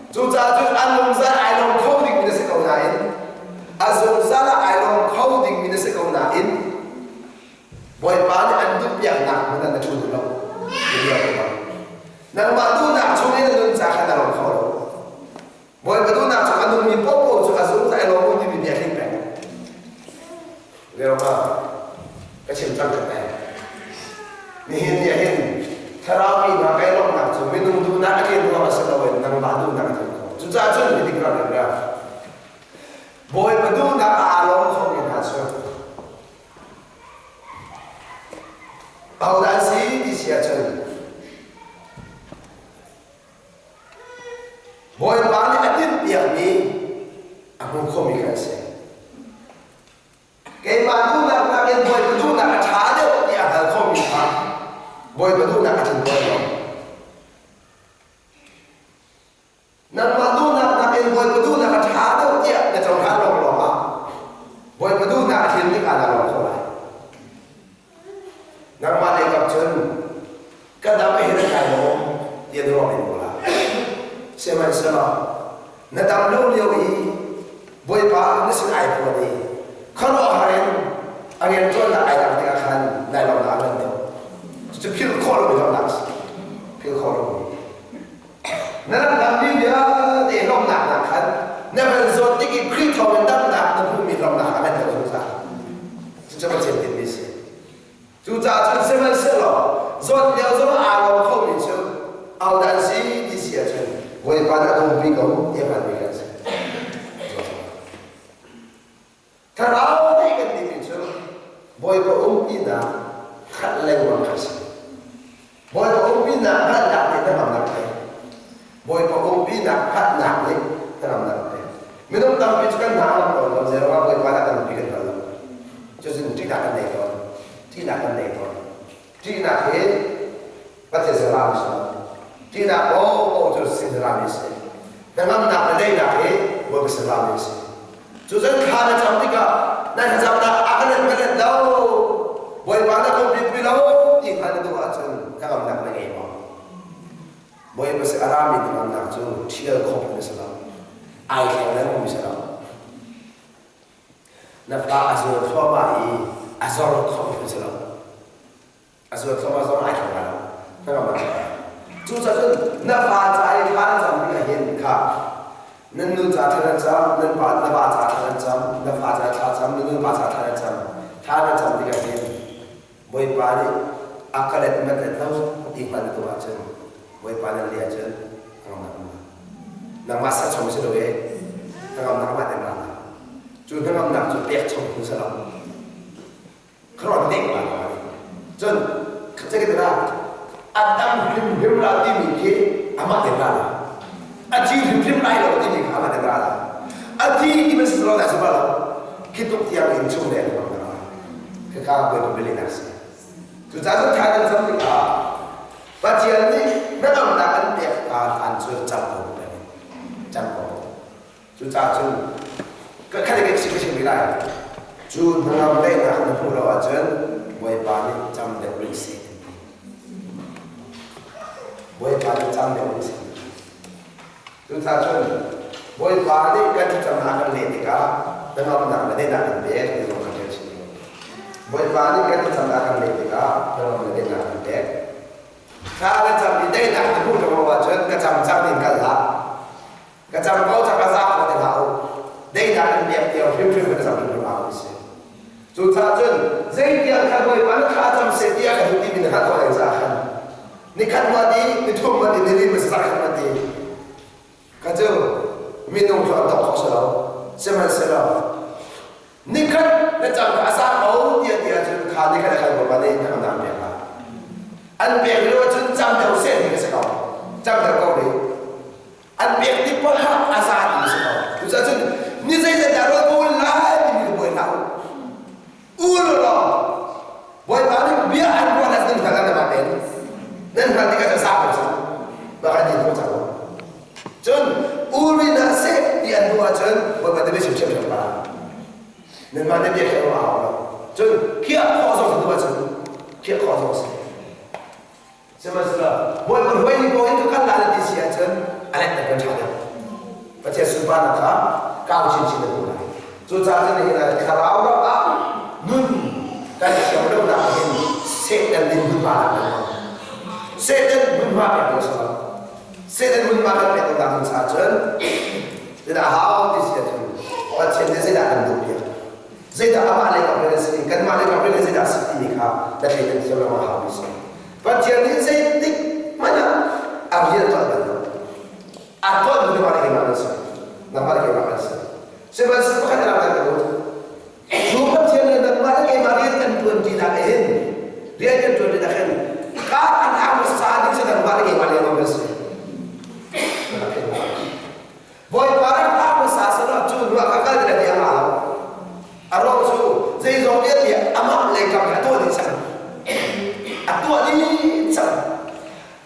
B: Cucaah cun an lungzal ai lawm kho dingmi na si ko nain a zungzal ah ai lawm kho dingmi na si ko nain Bawipa nih an duhpiaknak hmun ah na ṭhu duh lo. Nangmah duhnak chung in na nun ca kha na lawm kho lo. Bawipa duhnak chung a nungmi paohpaoh cu a zungzal ai lawm u timi bia tling peng. Rel ma ka chim cang ka peng. Nihin ni ah hin thlarau mi hna kai lawmhnak cu minung duhnak a tlin ruang a si loin nangmah duhnak a tlin kho. Cucaah cun hitin ka rak rel. Bawipa duhnak ah aa lawm khomi hna cu Ahodah an si ti si ahcun Bawipa nih a timhpiakmi a hmu khomi kha an si. Keimah duhnak nakin Bawipa duhnak a ṭha deuh ti a hngal khomi kha Bawipa duhnak a tlin tawn lo. Nangmah duhnak nakin Bawipa duhnak a ṭha deuh tiah na cohlan. Sihmanhsehlaw na dam lo lio i Bawipa na sin ai phuan i khuaruahhar in a rianṭuannak ai dang tikah khan nai lawmhnak a ngan deuh. Cucu philh khawh lomi lawmhnak a si. Philh khawh lomi. Na rak dammi vialte lawmhnak nak khan na van zawt tik i Khrih thawngin damnak na hmuhmi lawmhnak a ngan deuh zungzal. Cucu Pathian tinhmi a si. Cucaah cun sihmanhsehlaw zawt lio zong aa lawm khomi cu ahodah an si ti si ahcun Bawipa nih a umpi ko ti a hngalmi kan si. Thlarau nih kan timi cu Bawipa umpinak khat lengmang kha a si. Bawipa umpinak hngalhnak nih hnangamnak a pek. Bawipa umpinak hngalhnak nih hnangamnak a pek. Minung tampi cu kan hna a ngam tawn lo, zeiruangah Bawipa dah kan umpi kan hngal lo. Cucun ṭihnak kan nei tawn. Ṭihnak kan nei tawn. Ṭihnak hi Pathian saram a si lo. Ṭihnak paohpaoh cu sin saram a si. Hnangamnak le daihnak hi Bawipa saram a si. Cucun thla na cam tikah na thlacamnak a ka let ka let lo, Bawipa na ka umpi lo ti kha na duh ahcun hnangamnak na ngei maw? Bawipa si a rami hnangamnak cu ṭhial khawh na si lo. Ai thleng lengmang mi si lo. Na fa a zual thluahmah i a zor khawh mi si lo. A zual thluahmah zong ai thleng lai lo. Hnangamnak na Cucaah cun na fa ca i thla na cam tikah hin kha nan nu ca thla nan cam, nan pa na va ca thla nan cam, na fa ca thla cam, na nu pa ca thla nan cam. Thla na cam tikah hin Bawipa nih a ka let mat let lo ti hngal na tuah ahcun Bawipa nan leh ahcun hnangamnak um lai. Nangmah ser chom si lo e, hnangamnak amah ten ra lai. Cu hnangamnak cu pek chom phun si lo. Khuaruah dek la Cun zeitin dah a dam hrimhrim la timi khi amah ten ra la. A thi hrimhrim lai lo timi kha amah ten ra la. A thi ti man si lo dah si lo. Khi tuk tiang in chung le an ra. Khakha Bawipa bialehnak a si. Cucaah cun thla kan cam tikah Pathian nih hnangamnak an pek ka hlan cu cam ko kan cam ko. Cucaah cun ka khat ka chim chim lai. Cu hnangam daihnak na hmuh lo ahcun Bawipa nih cam deuh rih seh kan ti. Bawipa nih cam deuh rih seh. Cucaah cun Bawipa nih kan thlacamnak kan leh tikah hnangamnak le daihnak kan pek ti zong kan rel chih. Bawipa nih kan thlacamnak kan leh tikah hnangam le daihnak kan pek. Thla na cam i daihnak na hmuh lo ahcun ka cam cang in kal hlah. Ka cam ko cang a za ko ti hlah u. Daihnak kan pek tiang hrimhrim kan cam hrimhrim a si. Cucaah cun zeitiang kha Bawipa na thla cam seh tiah ka duh timi na hngalh khawh caah khan nikhat ma ti, nithum ma ti, nili ma zarkhat ma ti, ka cu minung cu an tawk khawh si lo. Sihmanhsehlaw nikhat na cam kha a za ko tiah ti ahcun kha nikhat a kal Bawipa nih hnangamnak an pek lai. An pek lio ahcun cam deuh seh ti ka si ko. Cam deuh ko rih. An pek tik paoh a za ti si ko. Cucaah cun ni zeizat dah rawl ka ul lai timi ka buai hlah u. Ul law Bawipa nih bia an ruah nan hngal nan mah tein nan hngal tikah cun sa ko cang. Bak an din ko cang. Cun uri na seh ti an duh ahcun Bawipa te bia chim ṭhiamṭhiam pa. Nanmah te bia khiah a hau lo. Cun khiah khawh zong duh ahcun khiah khawh zong si. Sihmanhsehlaw Bawipa hruai ning paoh in ka kal lai ti si ahcun a let kan ṭha deuh. Pathian sunparnak kha kau chinchin na hmuh lai. Cucaah cun nihin ah thlarau ram ah nun kan thiam lonak hin Satan nih hmunhma kan pek lo. Satan hmunhma pek lo si lo. Satan hmunhma kan pek lo nak caah cun zeidah a hau ti si ahcun Pathian nih zeidah kan duh piak. Zeidah amah lei kap rian a si, kanmah lei kap rian zeidah a si timi kha na thei kan thiam lo a haumi si. Pathian nih zeitik hmanh ah a rian tuah bal lo. A tuah duh nangmah le keimah kan si. Nangmah le keimah kan si. Sihmanhsehlaw pakhat na kan duh. Cu Pathian le nangmah le keimah rian kan tuan ṭinak hin rian kan tuan ṭinak hin ka an hang sa ding cu nangmah le keimah lengmang kan si. Bawipa rak hlah hmasa selaw cu hnuah ka kal ti a ngah lo. A ruang cu zeizong vialte amah lei kam a tuah dih cang. A tuah dih cang.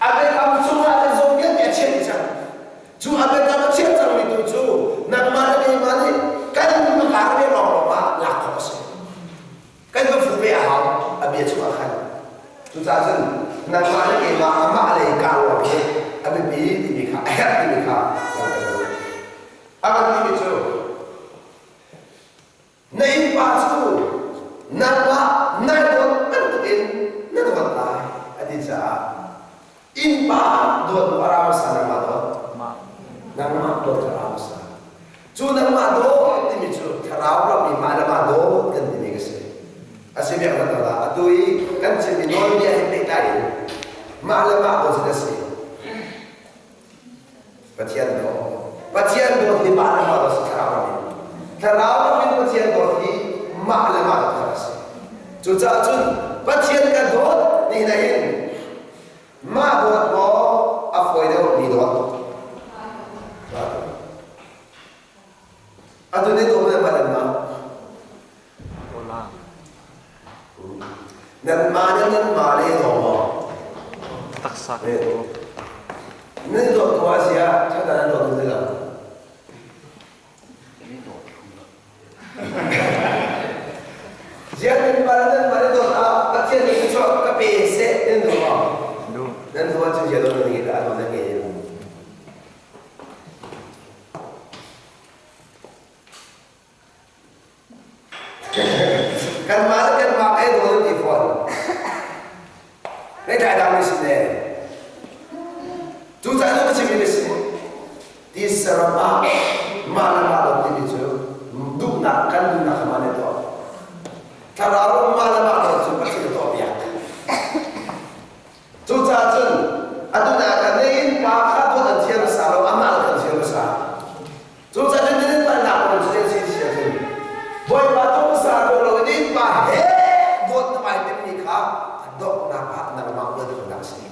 B: A biakam chungah zeizong vialte a chiah dih cang. Cu a biakam a chiah cangmi tu cu nangmah le keimah nih kan makar ve lawnglawng ah lak khawh a si. Kan va fuh ve a hau a bia chungah khan. Cucaah cun nangmah le keimah amah lei kaa lawng hi a biapi timi kha a herh timi kha nangmah dawt timi cu thlarau ram i mah le mah dawt kan timi ka si. A si biak na la atu i kan chimmi nawlbia he pehtlai in mah le mah dawt cu na si. Pathian dawt. Pathian dawt hi mah le mah dawt si thlarau ram in. Thlarau ram in Pathian dawt hi mah le mah dawt kha a si. Cucaah cun Pathian ka dawt ni na hin Mah dawt maw a fawi deuh mi dawt? Atu ni dawt le mah nan mah. Nan mah le nan mah le daw maw?
C: Taksa.
B: Nan dawt ko a si ah thatan an dawt ti lo. Ziah nan pa le nan ma le dawt ah Pathian nih thluachuah ka pe seh nan duh maw? Nan duh ahcun ziah dawt nan ngei dah dawt nan ngei lo. Kanmah le kanmah ei dawt nan ti fawn. Nei tlai dang mi si ne. Cucaah cu ka chimmi na si. Ti saram ah mah le mah dawt timi cu duhnak kan duhnak kha mah nih tuah. Thlarau mah le mah dawt cu Pathian tuah piak. Cucaah cun a duhnak kha nei pa kha dawt an thiam hmasa lo, amah le kan thiam hmasa. Cucaah cun nan palhnak kong cu si si ahcun Bawipa tungsa ko lo in pa he dawt na vai timmi kha a donghnak ah nangmah uan khawhnak a si.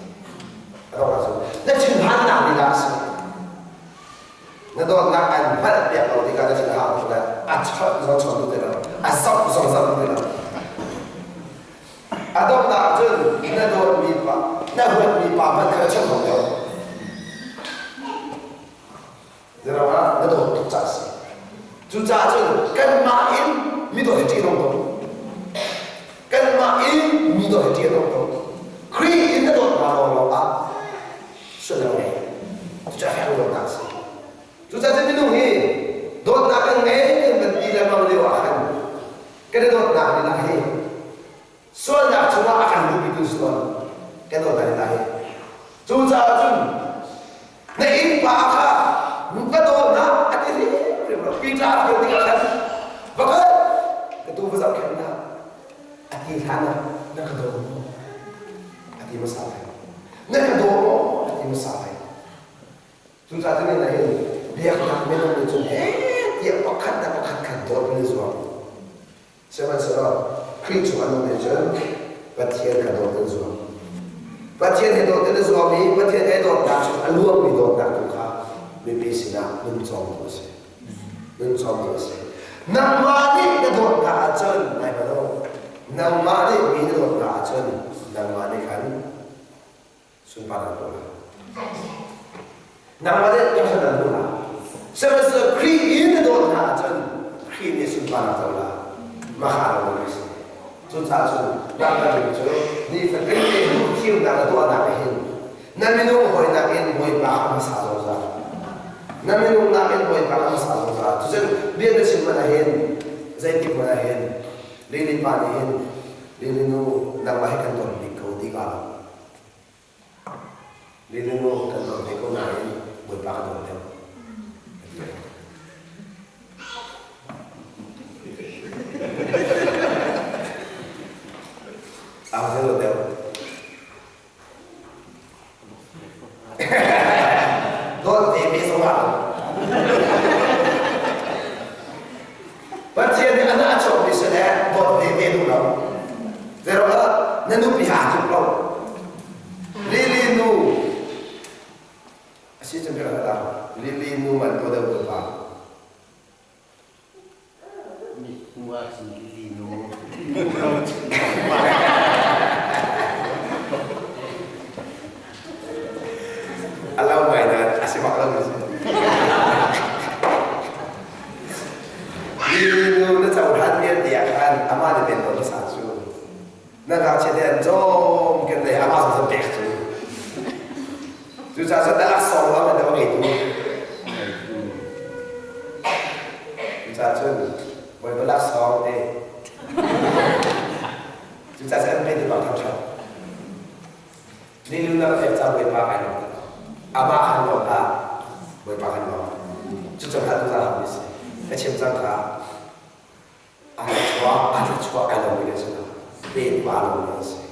B: A donghnak cu na thinphannak lila a si. Na dawtnak an hngalh piak lo tikah na thin a hang tuk le a chawnh zong chawn tu ti lo, a zoh zong zoh tu ti lo. A donghnak cun na dawtmi pa, na huatmi pa hmanh kha chawnh kho deuh. Zeirangah na dawt tuk caah a si. Cucaah cun kanmah in mi dawt hi ṭih a nung tuk. Kanmah in mi dawt hi ṭih a nung tuk. Khrih in na dawt hna lawnglawng ah sullam ngei. Cucaah fek dawtnak a si. Cucaah cun minung hi dawtnak kan ngei kan van ti lengmang lio ah khan kan i dawtnak lila hi sualnak chungah a kan luhpitu si tawn kan dawt hna hi. Cucaah cun na innpa kha ka dawtnak a ti hrimhrim lo. Peter a kal tikah khan va kal ka tu va zohkhenh hna a ti hlan ah na ka daw maw a ti hmasa lai. Na ka daw maw a ti hmasa lai. Cucaah cun nih hin biaknak minung nih cun he tiah pakhat le pakhat kha dawt an i zuam. Sihmanhsehlaw Khrih chung an um nih cun Pathian kha dawt an zuam. Pathian he dawt an i zuam i Pathian he dawtnak cu a luangmi dawtnak tu kha mipi sinah nun cawmtu a si. Nun cawmtu a si. Nangmah nih na dawtnak ahcun nai lo. Nangmah nih mi na dawtnak ahcun nangmah nih khan sunparnak tuah lai. Nangmah nih thangṭhat an duh lai. Sihmanhsehlaw Khrih in na dawt hna ahcun Khrih nih sunparnak co lai. Mahka lo na si. Cucaah cun lamkaltu cu nifatin te duhthimnak na tuahnak ah hin na minung hawi nakin Bawipa kha hmasa zungzal. Na minung nakin Bawipa kha hmasa zungzal. Cucun bia na chim hmanh ah hin zeitik hmanh ah hin Lili pa nih hin Lili nu nangmah hi kan dawt bik ko ti ka lo. Lili nu kan dawt ve ko nain Bawipa ka dawt deuh. Ang dawt deuh. Dawt ve ve zong ah Pathian nih a nahchuakmi si le dawt ve ve duh lo. Zeiruangah na nupi aa tluk lo. Lily nu a si cun ka ta Lily nu man ko deuh ko pa.
D: Mithmuh ahcun Lily nu.
B: A lo ngai nain a si bak lo mi si. Lily nu na cohlan vialte ah khan amah nih pen tawn hmasa cu. Na ngakchia te an cawm ken le amah zong pek cu. Cucaah cun na laksawng lo na deuh ngeitu. Cucaah cun Bawipa laksawng te. Cucaah cun an pe tu bak thangṭhat. Nilu na ka pek ca Bawipa kai lawm tuk. Amah khan lawm hlah. Bawipa kan lawm. Cucu hlah tu za hau mi si. Ka chim cang kha a chuah a chuah ai lomi kan si lo. Pe tu aa lomi an si.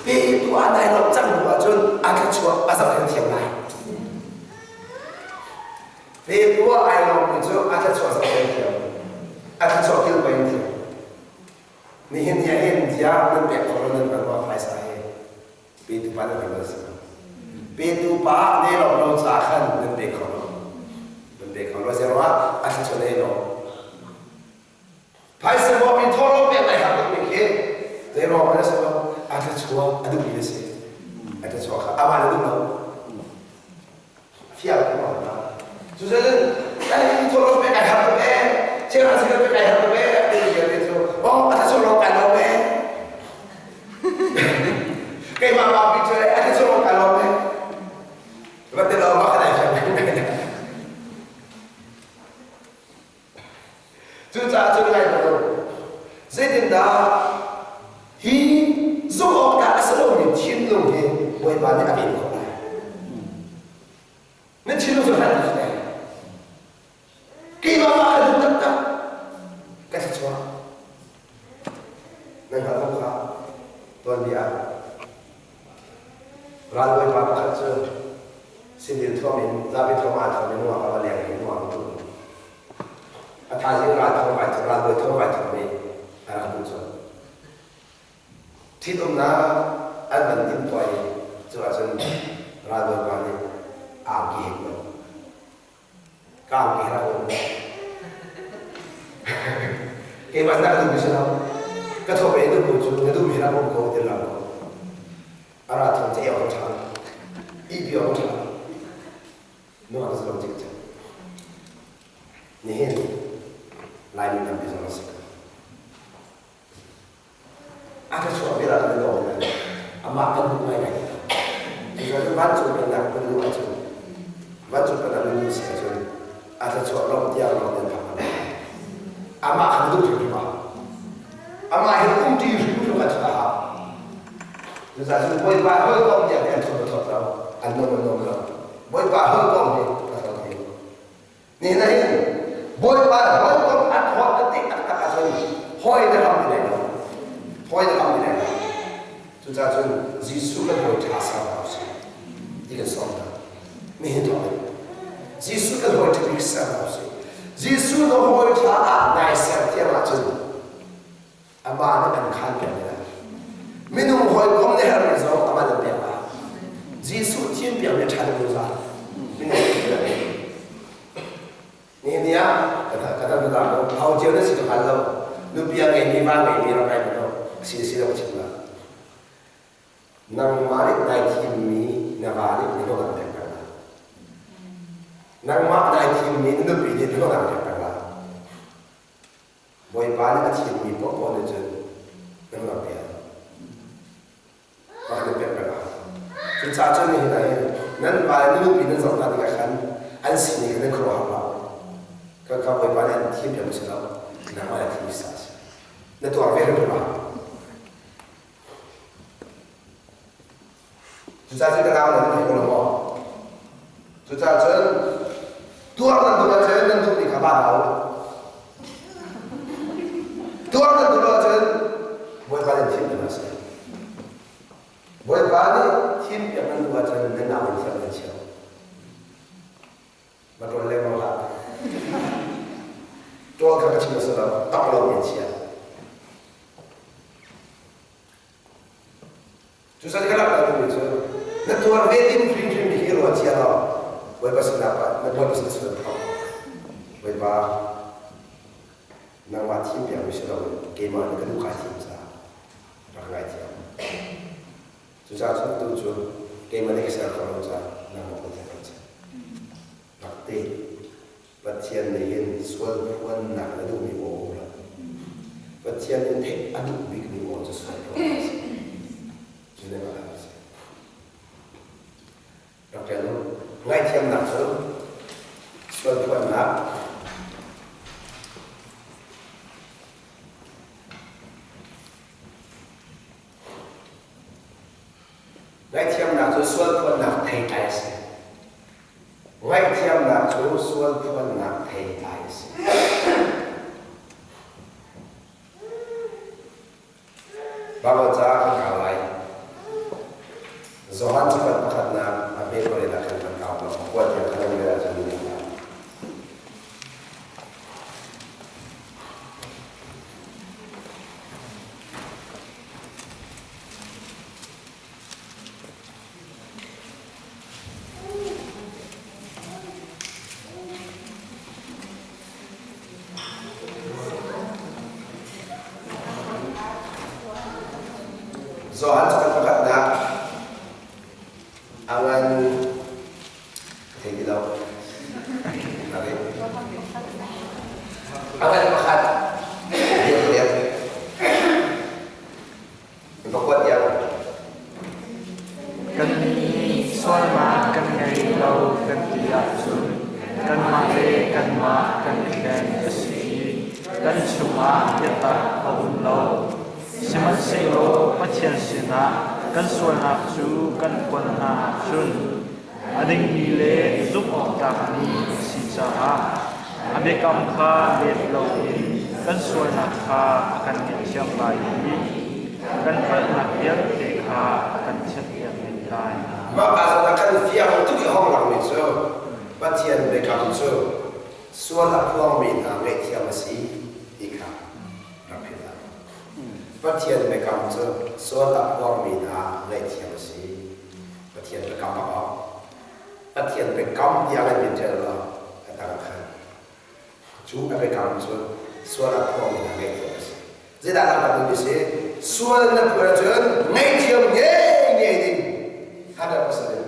B: Pe tu aa nai lo cang hnu ahcun a thluachuah a zohkhenh thiam lai. Pe tu ah ai lomi cu a thluachuah zohkhenh thiam. A thluachuah kilven thiam. Nihin ni ah hin tiah nan pek khawh lo nan hngal ma phaisa hi petu pa nan hngal si petu pa ne lo lo ca khan nan pe kho lo nan pe kho lo zero ah a thluachuah ne lo phaisa bawm in thawlo pek lai hak mi khi zero ma na si lo a thluachuah a duh mi na si a thluachuah kha amah na duh lo fiang ko ma cucun kan in thawlo pek ai har tuk e chera chera pek ai har tuk e ti vialte cu oh a thluachuah lo kai lo e keimah pa pi cu a thluachuah lo kai lo e va ti lo ma kan ai fiang Cucaah cun ngai hmanh u, zeitindah hi zumh awk tlak a si lomi thinlung hi Bawipa nih a ven khawh lai? Na thinlung cu hlan ti cu Keimah mah ka duh taktak ka thluachuah. Nan hngalh ko kha tuanbia ah Ralbawipa pakhat cu civil thuam in zapi thuam aa thuam i nungak a va leng i nungak a ṭum. A thaizing ral thuam ai thuam ralbawi thuam ai thuam i a rak duh colh. Ṭhitumnak an van timhtuah i cu ahcun ralbawipa nih angki he kuat. Ka angki he rak um. Keimah na ka duhmi si lo. Ka thawk i duh ko cu na duhmi rak um ko ti lam ko. A ra thawng cu ei awk ṭha. Ihpi awk ṭha. Nuam a si lo cikcek. Nihin Laimi tampi zong an si ko. A ka chuah vial ah kan i lawm lai. Amah kan duh ngaingai. Cucaah vancung pennak kan duh ahcun vancung pennak nan duh si ahcun a thluachuah lawmh tiang lawng nan phak lai. Amah kha na duh hrimhrim a hau. Amah he umṭi hrimhrim a a hau. Cucaah cun Bawipa hawikom tiang hi an thawt a thawt lo, an nuam a nuam lo. Bawipa hawikom hi a thawt hi. Nihin ah hin Bawipa hawikom a thawt a ti taktak ahcun hawi na ram ti lai lo. Hawi na ram ti lai lo. Cucaah cun Jesuh kan hawi ṭha ser hna usih ti kan sawm hna. Nihin thawk in Jesuh kan hawi ṭha bik ser hna usih. Jesuh na hawi ṭha ah nai ser thiam ahcun amah nih an khaan pek lai. Minung hawikom nih herhmi zong amah nan pek lai. Jesuh thim piakmi ṭha deuh zungzal. Minung Nihin ni ah ka tan ta ko hau cio na si ka hngal lo. Nupi a ngeimi va ngeimi rak ngai lo si si lo chim la. Nangmah nih nai thimmi na va nih na hnawh pek peng lai. Nangmah nai thimmi na nupi nih na hnawh pek peng lai. Bawipa nih a thimmi paohpaoh nih cun nan rak pial. Rak nan piak peng ah. Cucaah cun nihin ah hin nan pa le nan nupi nan zoh hna tikah khan an sining kha nan khuaruahhar hlah u. Ka ka Bawipa nih an thim piak si lo, nangmah nih a thimmi sa a si. Na tuar ve hrimhrim ah. Cucaah cun ka nau nan thei ko lo maw? Cucaah cun tuar nan duh ahcun nan duhmi kha van hau. Tuar nan duh ahcun Bawipa nih thim piak a si. Bawipa nih thim piak nan duh ahcun nan nau in thiam nan chiah. Va ṭawl lengmang hlah. Ṭawl kha ka chim a si lo, tak lo in chia. Cucan ka rak timi cu na tuar ve ding hrimhrim hi ruat cia law Bawipa sinah pa na Bawipa sin sual phawk Bawipa nangmah thim piakmi si loin keimah nih ka duh kai thim caah rak ngaithiam. Cucaah cun atu cu keimah nih ka ser kho lo caah nangmah Pathian kan si. Rak te Pathian nih hin sual phuannak na duhmi aw um lo. Pathian nih theih a duh bikmi aw cu sual phuan a si. Cu ne a si. Rak ṭial u. Ngaihthiamnak cu sual phuannak Ngaihthiamnak cu sual phuannak theitlai a si. Ngaihthiamnak cu sual phuannak theitlai a si. Baibal ca kan kau lai. Johan cakuat pakhatnak a hme pariat ah khan kan kau lo. Kuat tiang khan nan rel ahcun nan kau. Johan cakuat pakhatnak a ngan ka thei ti lo. A ngan pakhat liak Pakua tiang.
C: Kannih nih sualnak kan ngei lo kan ti ahcun kanmah le kanmah kan i hlen a si i kan chungah biatak a um lo. Sihmanhsehlaw Pathian sinah kan sualnak cu kan phuan hna ahcun a dingmi le zumhawktlakmi a si caah a biakam kha let loin kan sualnak kha a kan ngaihthiam lai i kan palhnak vialte kha a kan thianhpiak men lai.
B: Mah pa zawn ah khan fiang tuk i hong langmi cu Pathian biakam cu sual a phuangmi hna ngaihthiam a si ti kha rak philh hlah. Pathian biakam cu sual a phuangmi hna ngaihthiam a si. Pathian biakam a awk. Pathian biakam tiah kan min ṭial lo a tang khan. Cu a biakam cu sual a phuangmi hna ngaihthiam a si. Zeidah langhter duhmi si? Sual na phuan ahcun ngaihthiam ngei ngei ding 100% in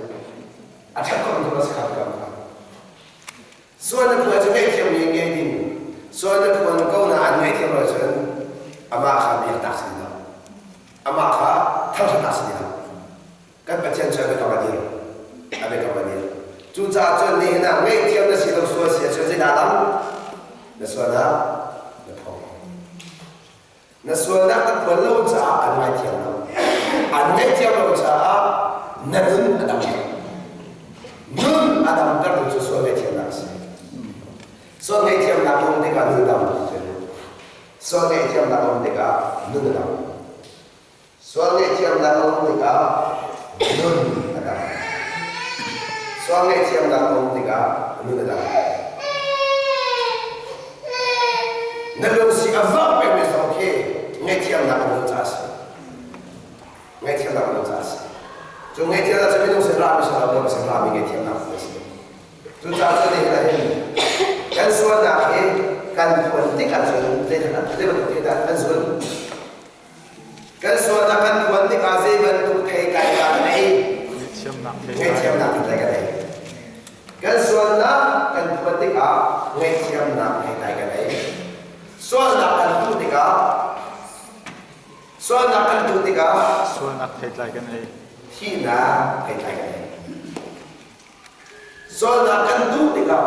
B: a ṭhat khawh tu a si kha biakam kha. Sual na phuan cu ngaihthiam ngei ngei ding. Sual na phuan ko na an ngaihthiam lo ahcun amah kha biaktak si lo. Amah kha thangṭhatnak si lo. Kan Pathian cu a biakam a dir. A biakam a dir. Cucaah cun nihin ah ngaihthiam na si lo sual si ahcun zeidah dang? Na sualnak na phuang. Na sualnak na phuan lo caah an ngaithiam lo. An ngaihthiam lo caah na nun a dam lo. Nun a damtertu cu sual ngaihthiamnak a si. Sual ngaihthiamnak um tikah nun dam. Sual ngaihthiamnak um tikah nun a dam. Sual ngaihthiamnak a um tikah nun a dam. Sual ngaihthiamnak a um tikah nun a dam. Na lungsi a vak pengmi zong khi ngaihthiamnak a um caah a si. Ngaihthiamnak a um caah a si. Cu ngaihthiamnak cu minung sin rami si lo, Bawipa sin rami ngaihthiamnak a si. Cucaah cun nihin ah hin kan sualnak hi kan phuan tik ahcun zei bantuk thei dah kan zul? Kan sualnak kan phuan tikah zei bantuk theitlai dah kan ei? Ngaihthiamnak theitlai kan ei. Kan sualnak kan phuan tikah ngaihthiamnak theitlai kan ei. Sualnak kan tuh tikah sualnak kan tuh tikah
C: sualnak theitlai kan ei.
B: Thihnak theitlai kan ei. Sualnak kan tuh tikah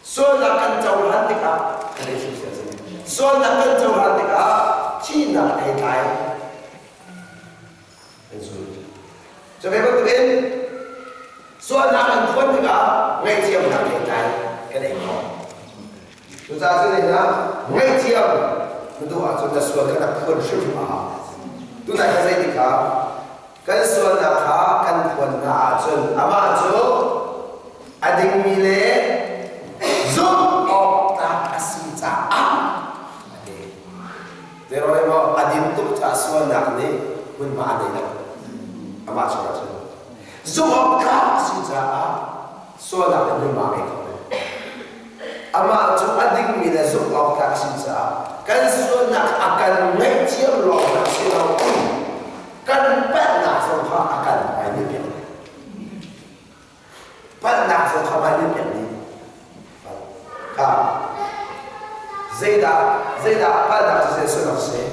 B: Sualnak kan cohlan tikah sualnak kan cohlan tikah thihnak theitlai kan zul. Cu ve bantukin sualnak kan phuan tikah ngaihthiamnak theitlai kan ei khawh. Cucaah cu nih ngaihthiam na duh ahcun na sual kha na phuan hrimhrim a hau. Tunai kha zei tikah Kan sualnak kha kan phuan hna ahcun amah cu a dingmi le zumh awk tlak a si caah a ti. Zeiruang maw a din tuk caah sualnak nih hmunhma a nei lo. Amah chungah cun zumh awk tlak a si caah sualnak nih hmunhma a ngei kho lo. Amah cu a dingmi le zumh awk tlak a si caah kan sualnak a kan ngaihthiam lawng hna si lo kan palhnak zong kha a kan hmai piak palhnak zong kha hmai piak dih kha zeidah zeidah palhnak cu zei sullam si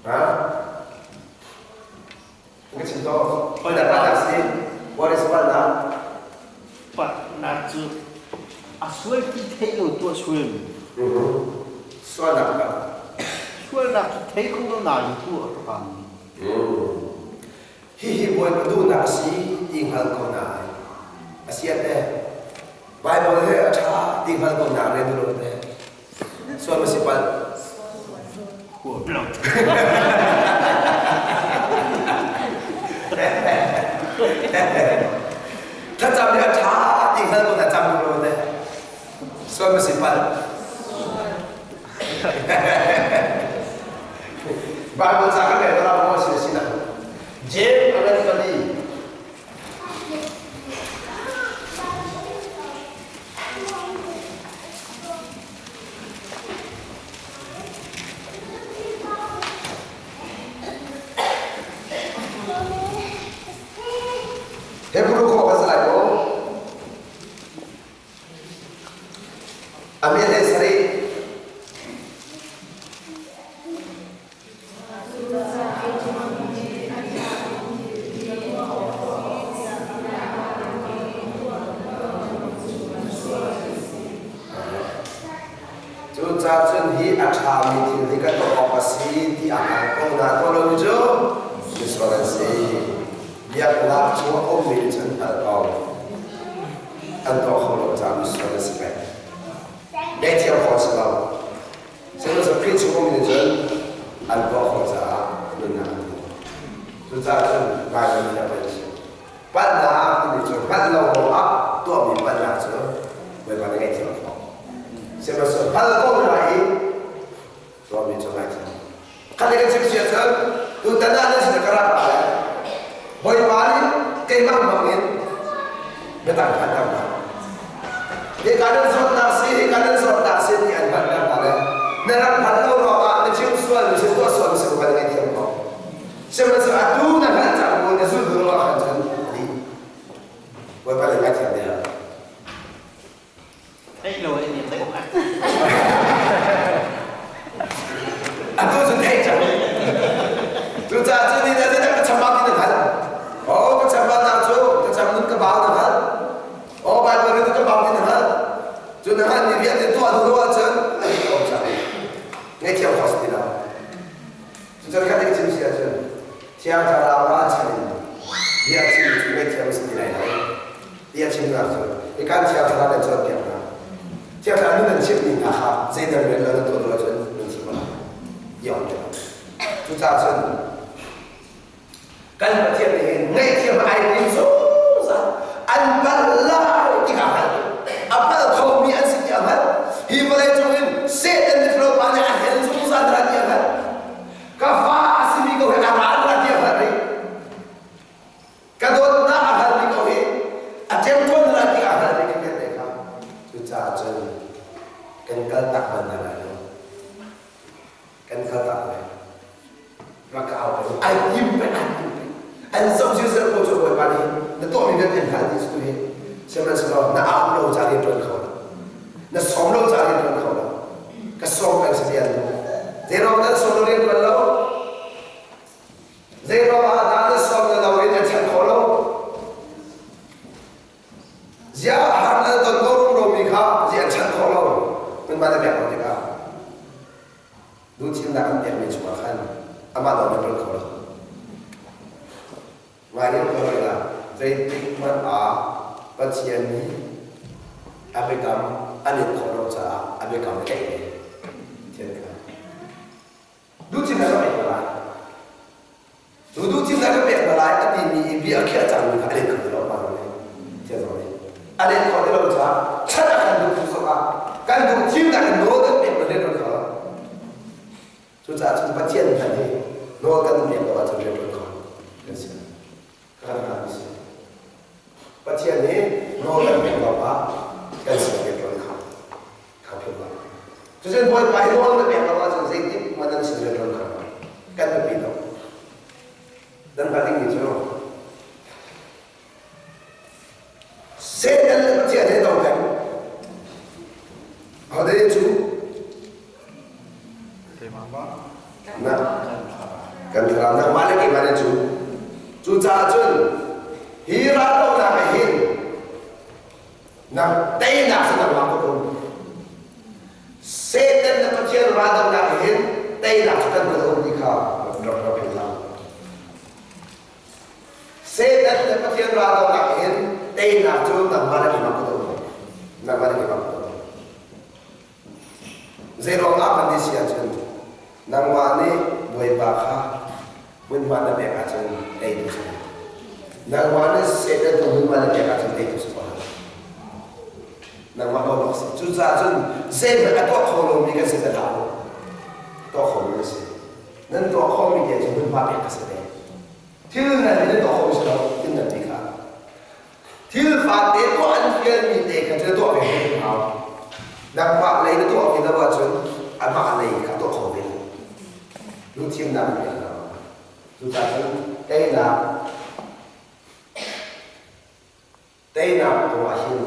B: ha ka chim to palhnak palhnak si what is palhnak
D: Palhnak cu a sual ti theih lo tuah sual
B: Sualnak ka.
D: Sualnak cu thei kho lo nain tuah a pang.
B: Hihi Bawipa duhnak a si ti hngal ko nain a siat le Baibal he a ṭha ti hngal ko na rian lo te. Sual ma si pal. Thlacam nih a ṭha ti hngal ko na cam lo te. Sual ma si pal. Bible ca kan rel la mo si si na. James agan pali Hebrew khua kan si lai maw? A min he sarih. Cucaah cun hi a ṭhami thil hi kan tuah awk a si ti a hngal ko na tuah lomi cu misual an si. Biaknak chung a ummi nih cun hngalh ko. An tuah kho lo caah misual an si peng. Ngaihthiam khawh a si lo. Sihmanhsehlaw Khrih chung ummi nih cun an tuah khawh caah nunnak an hmu. Cucaah cun Baibal nih a kan chimh. Palhnak timi cu hngalh lo ruangah tuahmi palhnak cu Bawipa nih ngaihthiam a khawh. Sihmanhsehlaw hngalh ko hna i tuahmi cu ngaihthiam. Khat kan chim si ahcun tutan ah nan sin ka rak lai. Bawipa nih keimah hmang in biatak phan ter hna. Hika nan zawtnak si, hika nan zawtnak si ti an hman ter hna le na rak hman lo ruangah na chim sual, na chim tuah sual na si kan ngaihthiam ko. Sihmanhsehlaw atu na hngalh cang bu na zulh duh lo ah khan cun dih. Bawipa nih ngaihthiam te lo.
D: Theih lo in theih
B: Atu cu theih cang. Cucaah cu ni na zeidah ka chambau ti na hngalh. Oh, ka chambaunak cu ka cham nun ka bau na hngalh. Oh, Bible rin ka bau ti na hngalh. Cu na hngalh mi vialte tuah duh lo ahcun a dik ko cang. Ngaihthiam kho si ti lo. Cucun khat in chim si ahcun Thiang Thlarau ralchan in bia chim cu ngaihthiam si ti lai lo. Ti a chimnak cu ikan Thiang Thlarau nan cawnpiak hna. Thiang Thlarau nun nan chimhmi hna kha zeidan rian lo nan tuah lo ahcun nan thi ko lai. Ti a um ti lo. Cucaah cun kan Pathian nih hin ngaihthiam ai tim zungzal an palh lai ti kha hngalh a palh khomi an si ti a hngalh hi vawlei cung in Satan mithlo pa nih a hel zungzal ra ti a hngalh ka fa a simi ko hi a ral ra ti a hngalh rih ka dawtnak a hngalh mi ko hi a ṭemṭawn ra ti a hngalh rih kan te kha cucaah cun kan kal tak bal hna lai lo kan kal tak lai rak ka au peng ai tim peng ai tim peng an zoh zir zer ko cu bawipa nih na tuahmi vialte hna ti cu hi sihmanhsehlaw na au lo ca rian ṭuan kho lo na sawm lo ca rian ṭuan kho lo ka sawm peng si ti an duh zeiruang dah na sawm lo rian ṭuan lo zeiruang ah dah na sawm na lo in an chanh kho lo Ziah har na ton ko rumromi kha ziah an chanh khawh lo nan na pek lo tikah duhthimnak an pekmi chungah khan amah nawl nan ṭuan kho lo. Ngai in ko la zeitik hmanh ah Pathian nih a biakam an in khawh lo caah a biakam a tlaih ve. Pathian kha duhthimnak ka pek hna lai. Cu duhthimnak ka pek hna lai a timi i bia a khiah cangmi kha a let kho ti lo ma le thiang zong nih a let kho ti lo caah chan a kan duh tu zongah kan duhthimnak in nawl kan pek na rian ṭuan kho lo. Cucaah cun Pathian hmanh hi nawl kan pek lo ahcun rian ṭuan kho kan si. Ka kan kan si. Pathian hi nawl kan pek lo ah kan si rian ṭuan kho. Kha philh lo. Cucun Bawipa hi nawl na pek lo ahcun zeitik hmanh nan sin rian ṭuan kho lo. Kan biapi tuk. Nan hngalh dingmi cu Satan le Pathian he dohkanh. Ahodah cu? Na kan thlarau nangmah le keimah nih cu. Cucaah cun hi raldohnak ah hin nang teinak cu nangmah kut um. Satan le Pathian raldohnak ah hin teinak cu kan kut um ti kha rak rak philh hlah. Satan le Pathian raldohnak hin teinak cu nangmah le keimah kut a um. Nangmah le keimah kut a um. Zeiruang ah kan ti si ahcun nangmah nih Bawipa kha hmunhma na pek ahcun teitu si ko. Nangmah nih Satan kha hmunhma na pek ahcun teitu si ko. Nangmah ko bak si. Cucaah cun zeihmanh a tuah kho lomi kan si te hlah u. Tuah khomi na si. Nan tuah khomi te cu hmunhma pek ka si te. Thil nan nih nan tuah khomi si lo, thil nan ti kha. Thil fate tuah an fialmi te kha cu na tuah ve hrim hau. Nangmah lei na tuah ve lo ahcun amah lei kha tuah kho ve lo. Lungthimnak na pek hna. Cucaah cun teinak teinak kong ah hin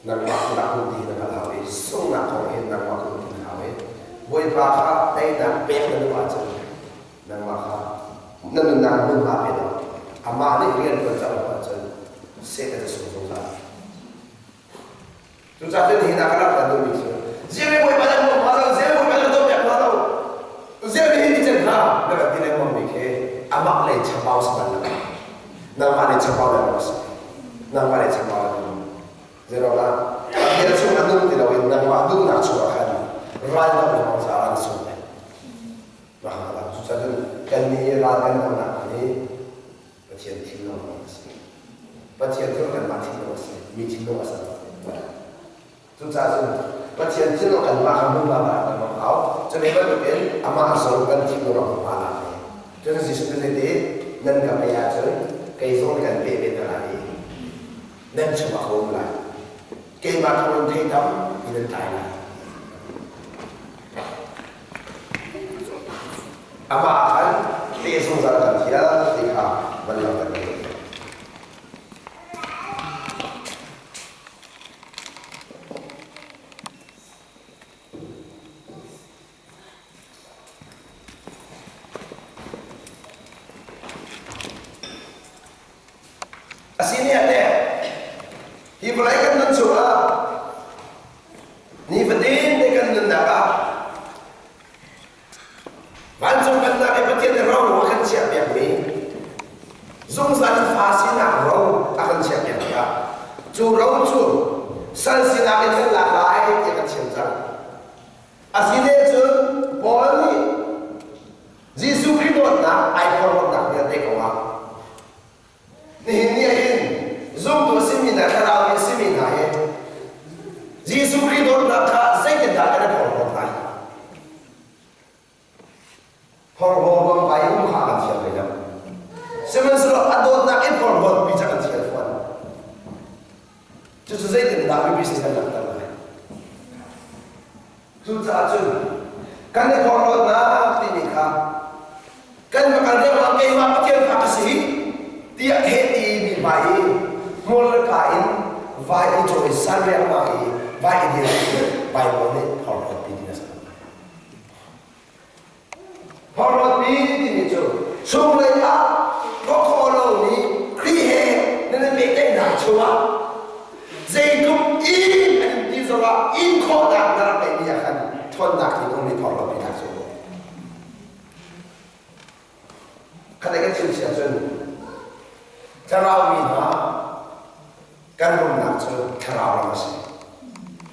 B: nangmah kha dah hun ti na hngalh hau i sunghnak kong hin nangmah kha hun ti na hau i Bawipa kha teinak pek na duh ahcun nangmah kha na nunnak hmunhma pe lo amah nih rian tuan cang lo ahcun Satan a sung zungzal. Cucaah cun nihin ah ka rak duhmi cu ziang Bawipa nan bawm hnga lo, ziang Bawipa nan dawt piak hnga lo, ziang nihin ni can hnga na kan ti lengmang mi khi amah lei chambau si bal lo. Nangmah lei chambau lengmang si. Nangmah lei chambau lengmang. Zeiruangah a bia chung a nung ti loin nangmah duhnak chungah khan ral doh lengmang caah an sung peng. Cucaah cun kan nih ral kan dohnak hi Pathian thinlung a si. Pathian cu kanmah thinlung a si, mi thinlung a si lo. Cucaah cun Pathian thinlung kanmah kha hmunhma ah kan hmang hau. Cu ve bantukin amah zong kan thinlung a hmunhma lak ve. Cun Jesuh cu zeiti nan ka pe ahcun kei zong kan pe ve hna lai i nan chungah ka um lai. Keimah thawngin thei tampi nan tlai lai. Amah ah khan pe zungzal kan thial ti kha van langhter ka duh. Asini ah teh hi vawlei kan nun chungah nifatin te kan nunnak ah vancung pennak i Pathian nih ro a kan chiahpiakmi zungzal fa sinak ro a kan chiahpiak tikah cu ro cu sal sinak in kan lak lai tiah kan chim cang. Asine cun Paul nih Jesuh Khrih dawtnak ai phorhlawtnak vialte kongah nihin ni ah hin zumtu a simi hna thlarau mi a simi hna hi Jesuh Khrih dawtnak kha zeitindah kan i phorhlawt lai? Phorhlaw ruang vai um kha kan thiam hlei lo. Sihmanhsehlaw a dawtnak i phorhlawt pi ca kan thiam fawn. Cucu zeitindah mipi sin kan langhter lai? Cucaah cun kan i phorhlawtnak timi kha kan va kal deuh ah keimah Pathian fa ka si tiah heh ti mi hmai i hmur le ka in vai i cawi san riangmang i vai i dir Bible nih phorhlawt pi ti a si. Phorhlawt pi timi cu chunglei ah tuah khawh lomi Khrih he nan i pehtlaihnak chungah zeitluk in an in ti zongah in khawhnak na rak ngeihmi ah khan ṭhawnnak thinlung nih phorhlawt pi hna cu. Khat kan chim si ahcun thlarau mi hna kan rumnak cu thlarau ram a si.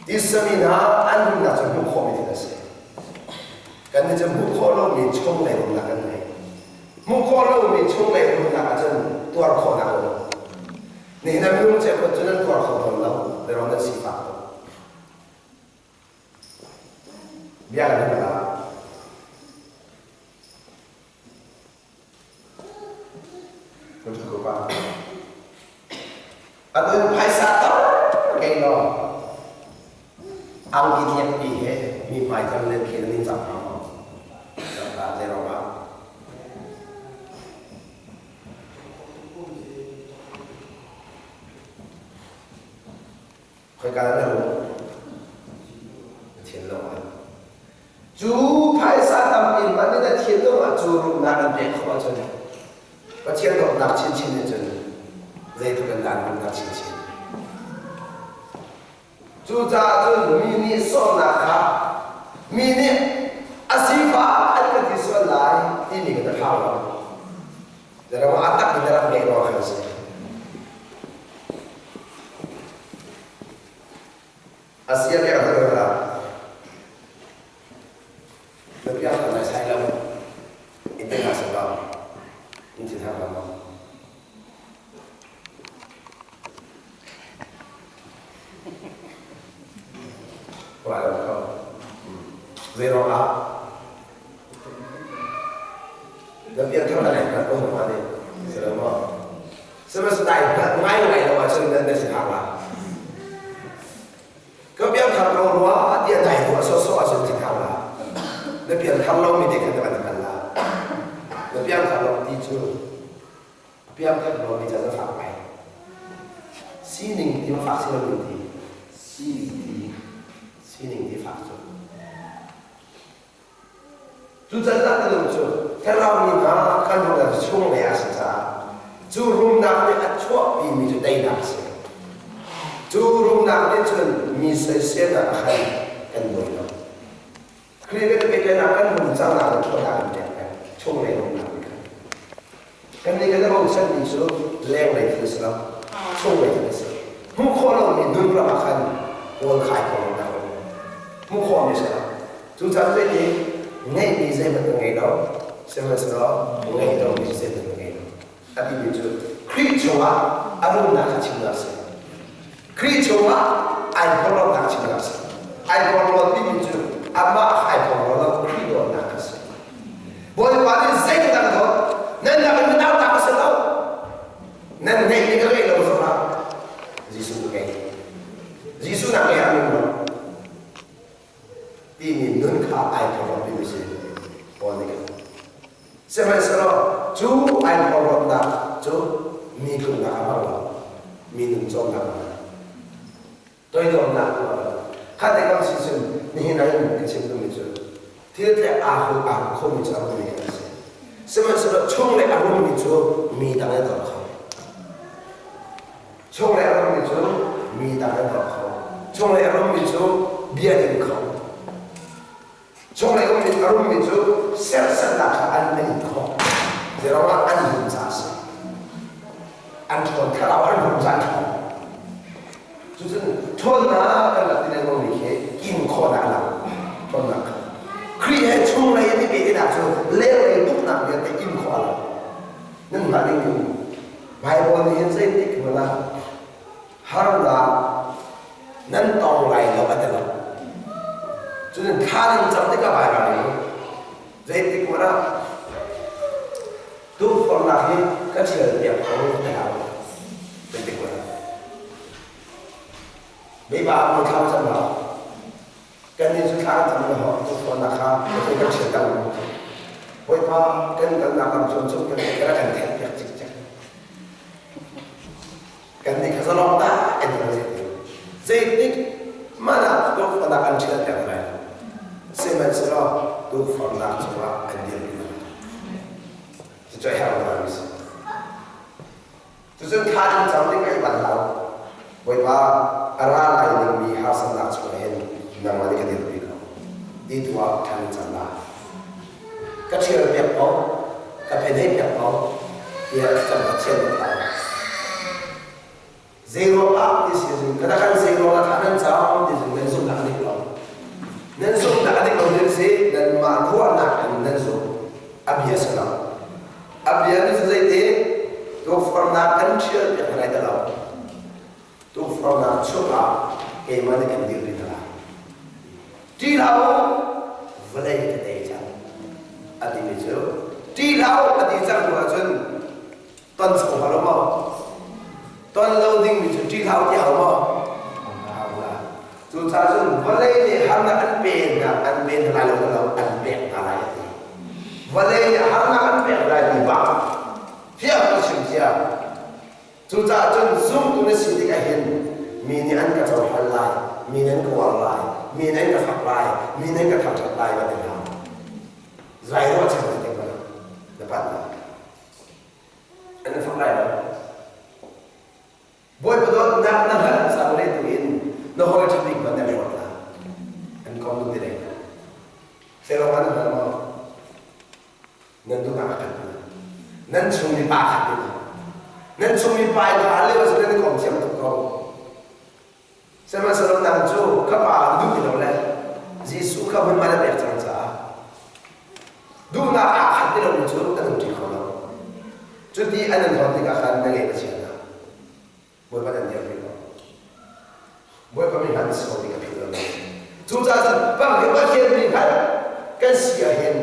B: Tisa mi hna an rumnak cu hmuh khawhmi thil a si. Kan nih cu hmuh khawh lomi chunglei rumnak kan ngei. Hmuh khawh lomi chunglei rumnak ahcun tuar khawhnak a um. Nihin ah minung cheukhat cu nan tuar kho tawn lo, biaruang nan sifak tuk. Bia kan hal ah Kan ṭha ko pa. Atu in phaisa tam ngei law angki tliakpi he mi hmai tam len khi nan in cang hnga maw? Cang hlah zei ruangah? Khoika dah na rum? Na thinlung ah. Cu phaisa tampi hmanh in na thinlung ah cu rumnak an pek khawh ahcun Pathian dawtnak chinchin nih cun zeitluk in dah an rumnak chinchin. Cucaah cun mi nih sawmnak kha mi nih a sifah an ka ti sual lai timi ka hau lo. Zeirang a tak in na rak ngeih ruang khan a si. A si a piak hna la. Na piak hna lai sai lo. In te hna sa lo. In thin hang lo. Wa lo ko. Zeirang ah Na pianthar na ngai hngalh ko hna nih si lo maw? Sihmanhsehlaw dai hngalh ngai ngai lo ahcun nan na si hna la. Ka pianthar ko rua tiah dai ruah sawhsawh ahcun si hna la. Na pianthar lomi te khan na van hngal la. Na pianthar lo ti cu a piangthar lomi ca na fak ngai. Sining ti ma fak si lo ti. Sining ti sining ti fak cu. Tuchan ah minung cu thlarau mi hna kan rumnak chunglei a si caah cu rumnak nih a chuahpimi cu teinak a si. Cu rumnak nih cun mi soiselnak a khan kan buai lo. Khrih kan pehtlaihnak kan rum cangnak le ṭhawnnak kan pek peng chunglei rumnak nih khan. Kannih kan i bochanmi cu lenglei thil a si lo, chunglei thil a si. Hmuh khawh lomi nun ram ah khan kawl khai khawh lonak a um. Hmuh khawhmi a si lo. Cucaah zeiti ngeihmi zeihmanh ka ngei lo, sihmanhsehlaw ngeih lomi zeihmanh ka ngei lo. A timi cu Khrih chungah a rumnak kha chimnak a si. Khrih chungah ai porhlawtnak chimnak a si. Ai porhlawt timi cu amah ai porhlaw lo, Khrih dawtnak kha a si. Bawipa nih zeitindah ka dawt? Nan lak in nau ta ka si lo. Nan ngeih ni ka ngeih lo zongah Jesuh ka ngei. Jesuh nak ngei ah nun lo. Timi nun kha ai phorhlawt mi si. Paul nih khan. Sihmanhsehlaw cu ai phorhlawtnak cu mi tluknak a hmang lo. Mi nun cawmnak a hmang. Toidornak tuah lo. Khat le kam sin cun nihin ah hin ka chim duhmi cu thil tlek aa hul aa hul khomi cu a rummi kan si. Sihmanhsehlaw chung le a rummi cu mi dang an dor kho. Chung le a rummi cu mi dang an dor kho. Chung le a rummi cu bia ding kho. Chung le ummi a rummi cu serhsatnak kha an in khawh. Zeiruangah an rum caah a si. An ṭhawn thlarau an rum caah an ṭhawn. Cucun ṭhawnnak kan rak ti lengmang mi khi in khawhnak a lang. Ṭhawnnak kha. Khrih he chunglei an i pehtlaihnak cu lenglei tuknak vialte in khawh a lang. Nan hngalh ding cu Bible nih hin zeitik hmanh ah harnak nan tong lai lo a ti lo. Cun thla nan cam tikah Bible nih zeitik hmanh ah tukforhnak hi ka ṭhial piak ko ti hlah u. Zeitik hmanh ah. Mipa ah thla cam lo. Kannih cu thla kan cam lo tukforhnak kha Pathian kan ṭhial ter lo. Bawipa kan kalnak lam cuan cu kan kan theih piak cikcek. Kannih kha zalong ta an kan zeitik zeitik hmanh ah tukforhnak an ṭhial piak lai lo. Sihmanhsehlaw tukforhnak cungah an dirpi hna. Cucu a herh ngaimi a si. Cucun thla in cam ding ai bal lo. Bawipa a ra lai dingmi harsatnak chungah hin nangmah nih ka dirpi ko. Ti tu ah ṭhan in cam la. Ka ṭhial piak ko, ka phenhei piak ko, tiah thlacam Pathian nih a Zeiruangah ti si cun ka kan zeiruangah thla nan cam ti cun nan zumhnak a dik lo. Nan zumhnak a dik lo ti si nanmah ruahnak in nan zum. A bia si lo. A bia ni cu zeiti tukforhnak kan ṭhial piak hna lai ti lo. Tukforhnak chungah keimah nih kan dirpi hna lai. Ṭih hlah u, vawlei ka tei cang. A timi cu ṭih hlah u a ti cang hnu ahcun ton chung hnga lo maw? Ton lo dingmi cu ṭih hlah u ti hau maw? Hau la. Cucaah cun vawlei nih harnak an pe hna an pe hna lai lo lo an pek hna lai a ti. Vawlei nih harnak an pek lai ti bak fiang ka chim cia. Cucaah cun zumtu na si tikah hin mi nih an ka cohlan lai, mi nih an ka uar lai, mi nih an ka fak lai, mi nih an ka thangṭhat lai va ti hna. Zai ruahchan ti tik na panh lai. An fak lai lo. Bawipa dawtnak na hngalh cang le tu in na hawi ṭha bik man an ruat la. An kom tu ti leng. Selong an hngal maw? Nan duhnak a khat. Nan chung i mi pa khat ti Nan chung mi pa in hal lio cu nan i kom thiam tuk ko. Sihmanhsehlaw nang cu ka pa na duh ti lo le Jesuh kha hmunhma na pek cang caah duhnak aa khat ti lomi cu an um ṭi kho lo. Cuti an in hlawt tikah khan na ngeih a chia hna. Bawipa nan dirpi ko. Bawipa mi hmanh si ko ti ka philh lo. Cucaah cun Pathian mi hmanh kan si ah hin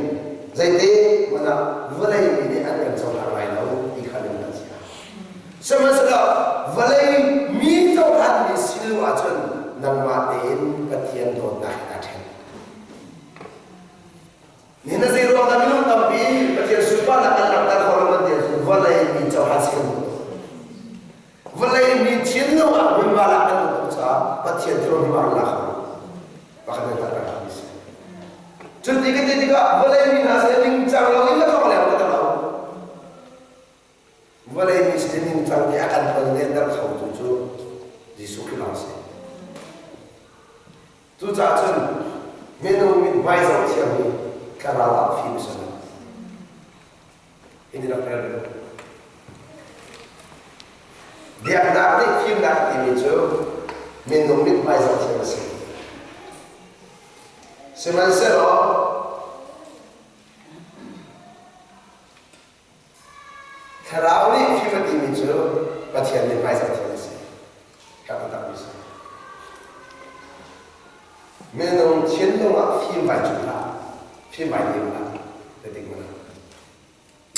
B: zeite hmanh ah vawlei mi nih an kan cohlang lai lo ti kha nan hngalh cia. Sihmanhsehlaw vawlei mi cohlanmi si lo ahcun nangmah tein Pathian dawtnak he naa ṭhen. Nihin ah zei ruang dah minung tampi Pathian sunparnak an langhter kho lo nan ti ahcun vawlei mi cohlan si kan duh tuk. Vawlei mi thinlung ah hmunhma lak kan duh tuk caah Pathian thinlung hmunhma kan la kho lo. Pakhat nan hngalh peng mi si. Cun ti kan ti tikah vawlei mi hna sin ningcang lo in na thawk leng ka lo. Vawlei mi sin ningcang nih a kan tonlenter khotu cu Jesuh Khrih lawng a si. Cucaah cun minung mithmai zoh thiam hi thlarau ah fim a si lo. Hi rak rel ve. Biaknak nih fimnak timi cu minung mithmai zoh thiam a si. Sihmanhsehlaw Thlarau nih fim a timi cu Pathian nih hmaizah thiam a si. Herh taktakmi a si. Minung thinlung ah fim vai cu hlah, fim vai dim hlah, na dik mana.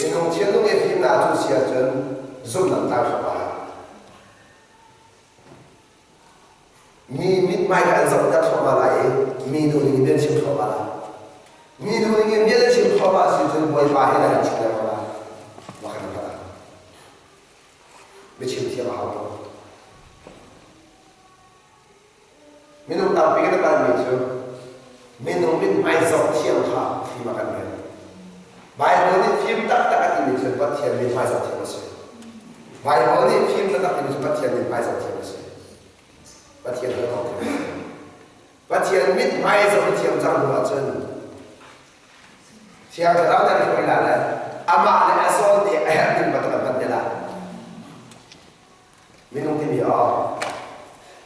B: Minung thinlung i fimnak cu si ahcun zumhnak tlang hram ah Mi mithmai kha an zohter thluahmah lai i mi duhning in bia an chim thluahmah lai. Mi duhning in bia na chim thluahmah si cun Bawipa he nan chim lengmang lai. Mah kan hngalh. Biachim thiam a hau tuk. Minung tampi kan palmi cu minung mithmai zoh thiam kha fim a kan rel. Baibal nih fim taktak a timi cu Pathian mithmai zoh thiam a si. Baibal nih fim taktak timi cu Pathian mithmai zoh thiam a si. Pathian kan kong thiam a si. Pathian mithmai zoh na thiam cang hnu ahcun Thiang Thlarau nan hruai la le amah le a zawn te a herh ning bantuk an hman te la. Minung timi aw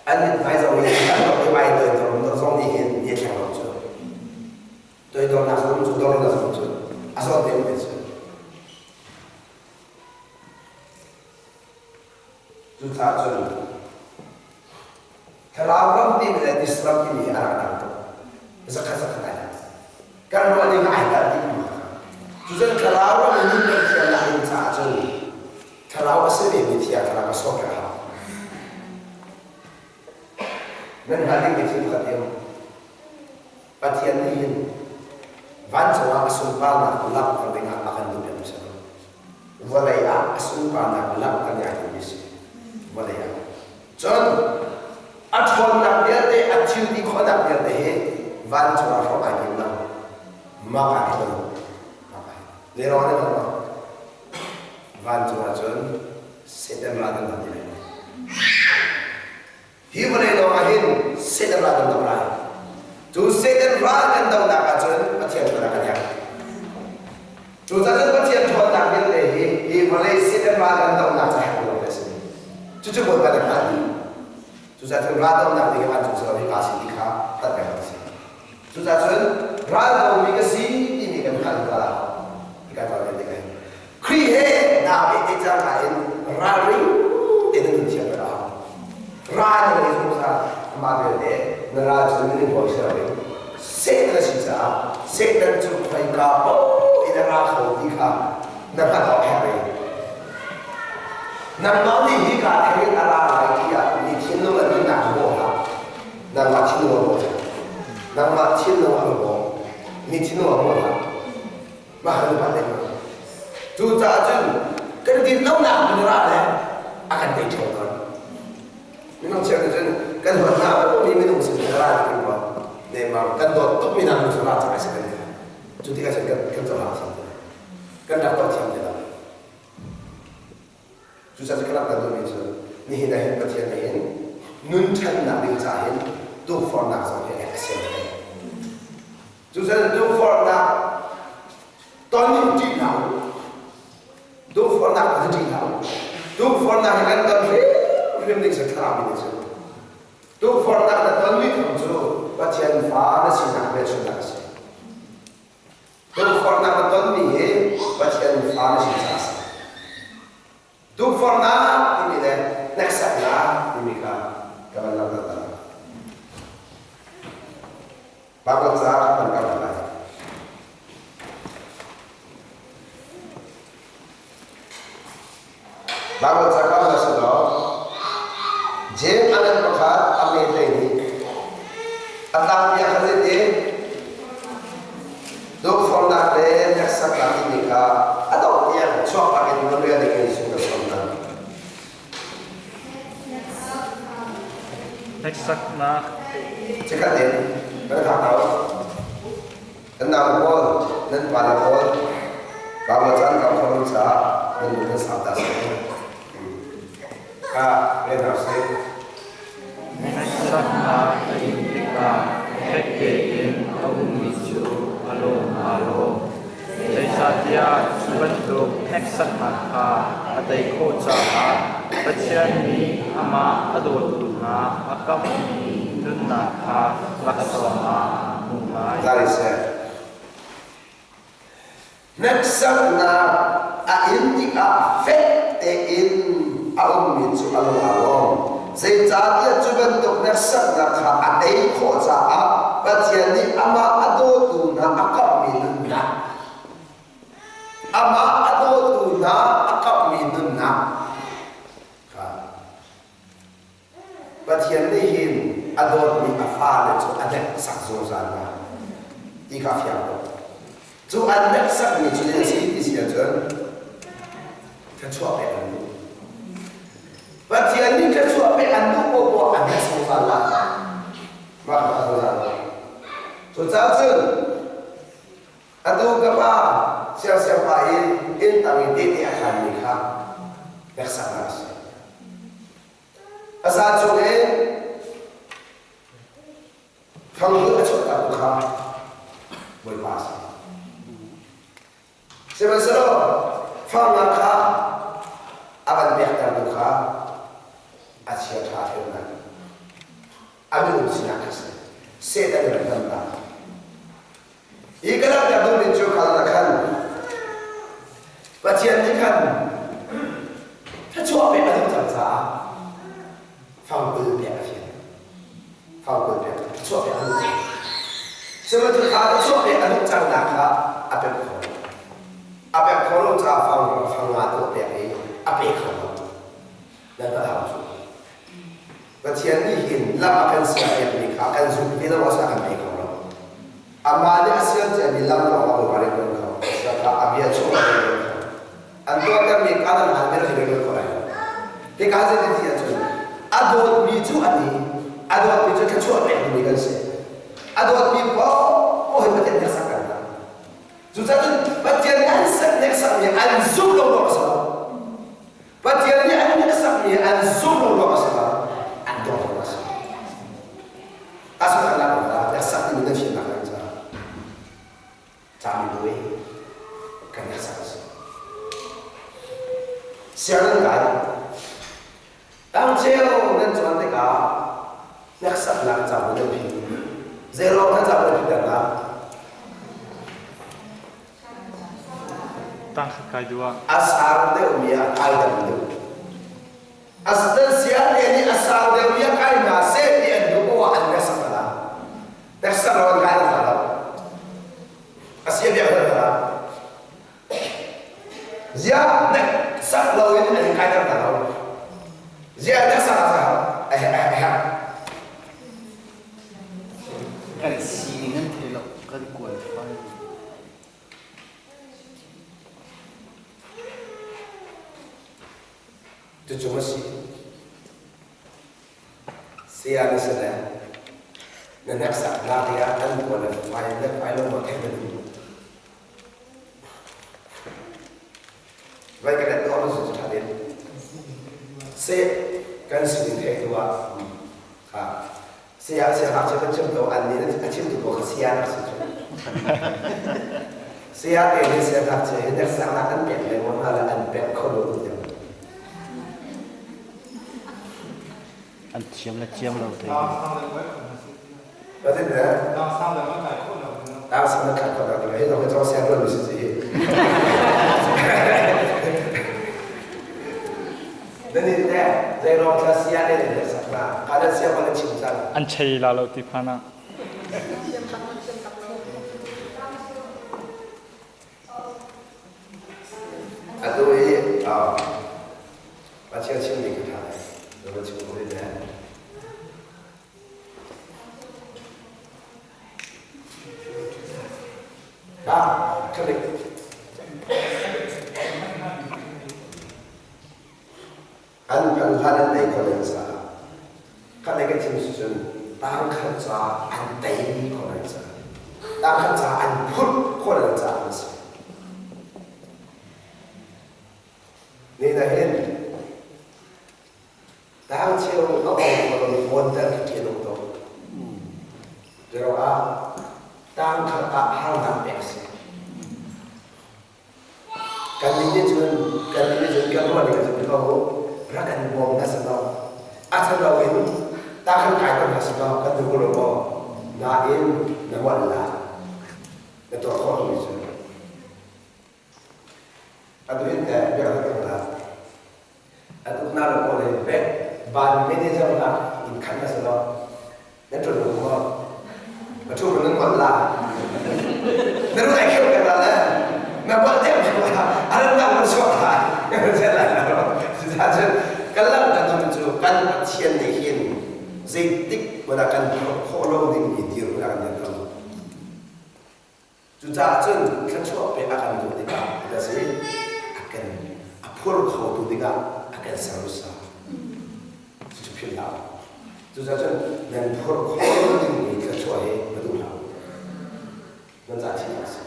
B: an mithmai zoh i an dawt i ai toidor zong nih hin ni a thleng lo cu. Toidornak zong cu dornak zong cu a zawn te um cu. Cucaah cun thlarau ram timi le this ram timi hi a rak dang tuk. Zakhat zakhat ai dang. Kan ruah ning ai kalh dih ma. Cucun thlarau ram in nun kan thiam nak ding caah cun thlarau a si vemi thiang thlarau a sawm a hau. Nan hngalh dingmi thil pakhat um. Pathian nih hin vancung ah a sunparnak langhter dingah a kan duhpiak mi si lo. Vawlei ah a sunparnak langhter ding ai timmi si. Vawlei ah. Cun a ṭhawnnak vialte, a thil ti khawhnak vialte hi vancung ah hrawm ai tim lo. Mak ah hi lo. Mak ah hi. Zeiruang ah nan Vancung ah cun Satan ral kan dam ti lai. Hi vawlei lawng ah hin Satan ral kan do lai. Cu Satan ral kan donak ahcun Pathian ṭhawnnak kan herh. Cucaah cun Pathian ṭhawnnak vialte hi hi vawlei Satan ral kan donak ca herh lo te a si. Cucu Bawipa nih hngalh dih. Cucaah cun ral donak ding hi vancung si lo hi ka si ti kha hngalh peng a si. Cucaah cun ral domi ka si timi kan hngalh zungzal a hau. Hi ka tuah len tikah hin Khrih he naa pehtlaih cangka in ralring tein na nun thiam a hau. Ral na ngei zungzal. Amah belte na ral cu minung hawi si loin Satan a si caah Satan cu khoika paoh in a ra kho ti kha na hngalh awk a herh ve. Nangmah nih hika theng in a ra lai tiah mi thinlung le nunnak cu bawh hlah. Nangmah thinlung a bawh. Nangmah thinlung a bawh. Mi thinlung a bawh hlah. Mah kan upat lengmang. Cucaah cun kan dinlonak min ra le a kan tei ṭheo tawn. Minung cheu nih cun kan huat hna mi minung sin in ra kan ruah. Nemam kan dawt tuk mi hna cu ra cang ai si kan Cu tikah cun kan kan cohlang thiam ti Kan rak tuah thiam ti lo. Cucaah cun ka langhter duhmi cu nihin ah hin Pathian nih hin nun ṭhannak ding caah hin tukforhnak zong hi a sian thei. Cucaah tukforhnak ton in ṭih hlah u. Tukforhnak Tukforhnak hi kan ton hrimhrim ding si thlarau mi nih cun. Tukforhnak na tonmi thawng cu Pathian fa na sinak hmelchunhnak a si. Tukforhnak na tonmi hi Pathian fa na si caah a si. Tukforhnak timi le hneksaknak timi kha ka van langhter ta. Bible ca kan kal lai. Bible ca kal na si law James anan pakhat a me hlei nih a tlangpi a khat te tukforhnak le hneksaknak timi kha a dongh tiang chuak bak in nan rian in sung ka som hna.
C: Hneksaknak.
B: Chikkhat in kan hak ko. Nan nau pawl, nan pa le pawl, Bible caan ka kho caah nan lung nan sau ta seh. Ka rian hau seh.
C: Hneksaknak a in tikah fek tein a ummi cu a lawm aa lawm. Zeicahtiah cu bantuk hneksaknak kha a tei khawh caah Pathian nih amah a dawtu hna a kamhmi nunnak kha laksawng ah a hmuh lai.
B: Zari seh. Hneksaknak a in tikah fek tein a ummi cu a lung aa lawm. Zeicahtiah cu bantuk hneksaknak kha a tei khawh caah Pathian nih amah a dawtu hna a kamhmi nunnak amah a dawtu hna a kamhmi nunnak kha Pathian nih hin a dawtmi a fale cu a hneksak zungzal hna ti kha fiang ko. Cu an hneksakmi cu zei a si ti si ahcun thluachuah pek an duh. Pathian nih thluachuah pek an duh poah an hnek zungzal lai. Mah kha zungzal lai. Cucaah cun atu ka pa siangsiang pa i inn tang i tehte a khanmi kha hneksaknak a si. A za cung in thanglut a chuahter kha Bawipa a si. Sihmanhsehlaw fangnak kha a van pektertu kha a chia ṭha ṭheunak a minung sinak kha si. Satan in a hman ta. Hi ka langhter duhmi cu kha na khan Pathian nih khan thluachuah pek a duh cang caah fangkul pek a fial. Fangkul pek thluachuah pek a duh cang. Sihmanhsehlaw kha thluachuah pek a duh cangnak kha a pek kho lo. A pek kho lo caah fang fang nga tu a pek i a pe kho lo. Nan ka hau cu. Pathian nih hin lam a kan siarpiakmi kha kan zumh ti lo ah a kan pe kho lo. Amah nih a sial ciami lam lawng a Bawipa rian ṭuan kho. Kha a bia chung a rian ṭuan kho. An tuahtermi kha nan hal mi rian ṭuan kho lai lo. Hika zei ti ahcun a dawtmi cu a ni, a dawtmi cu thluachuah pek dingmi kan si. A dawtmi paoh hi Pathian nih a sak kan hna. Cucaah Pathian nih an sak hneksakmi an zumh lo ruang a si lo. Pathian nih an hneksakmi an zumh lo ruang a si lo, an dawt ruang a si. Asunak la hneksak timi na fimnak kan caah camibuai kan hneksak a si. Sianginn kai tangcheu nan cawn tikah hneksaknak ca nan phi. Zeiruang na ca nan phiter na?
C: Tangkhat kai duh ah.
B: A sang deuhmi ah kai dam deuh. Asnan sian te nih a sang deuhmi ah kai hna seh ti an duh poah an hneksak hna. Hneksak lo an kai hna lo. A sia biak hna. Ziah hneksak lo in an kai hna lo. Ziah hneksak ah a herh.
D: Kan sining an thei lo, kan qualify.
B: Cucu a si. Saya na si le na hneksak hna tikah an qualify le fai lo maw theih na duh. Vai ka let tuah cu ṭha ding. Seh kan sining theih tu ah kha saya siangngakchia kan chim to an nih a chimtu pawl kha saya na si cu. Saya te nih siangngakchia hi hneksaknak an pek lengmang hna le an pek kho lo tu deuh.
D: An thiam le thiam lo te.
B: What is that? Tang sang na kai khawh lo. Hei zong hi cong siang tuan mi si si. Nan in te zei rong thla sia le le sak na ka nan sia ma na chim cang.
C: An chei la lo ti phan ah.
B: Atu i Pathian chimmi ka ṭha lai. Na va chim ko rih le. Ah, kalik. An kan hlan an tei kho len caah khat lei kan chim si cun tangkhat ca an tei kho len caah tangkhat ca an phurh khawh len caah an si. Ni na hin tang cheu a ong kho lo hawn ter khi ṭih a nung tuk. Zeiruangah tangkhat ah harnak pek a si. Kannih nih cun kannih nih cun kan ruah ning a si ko rak kan bawm hna seh law a ṭhalo in tah kan kai ko hna seh law kan duh ko lo maw? Nain na ngol la na tuah khawh lomi cu atu hin teh biak na kan la an uknak le pawl he bank ban manager nak in khat na si lo na ṭuan lo maw na ṭhu nan ngol la na ru ai kheu kan la le na bol tem la aran na man suak la kan se la lo cucaah cun kan lam kan dum cu kan Pathian nih hin zeitik hmanh ah kan khawh lo ding mi dir hmanh ah kan dir lo. Cucaah cun thluachuah pek a kan duh tikah a si a kan a phur khotu dingah a kan ser hmasa. Cucu philh hlah. Cucaah cun nan phur khawh dingmi thluachuah hi va duh hlah. Nan ca thihnak a si.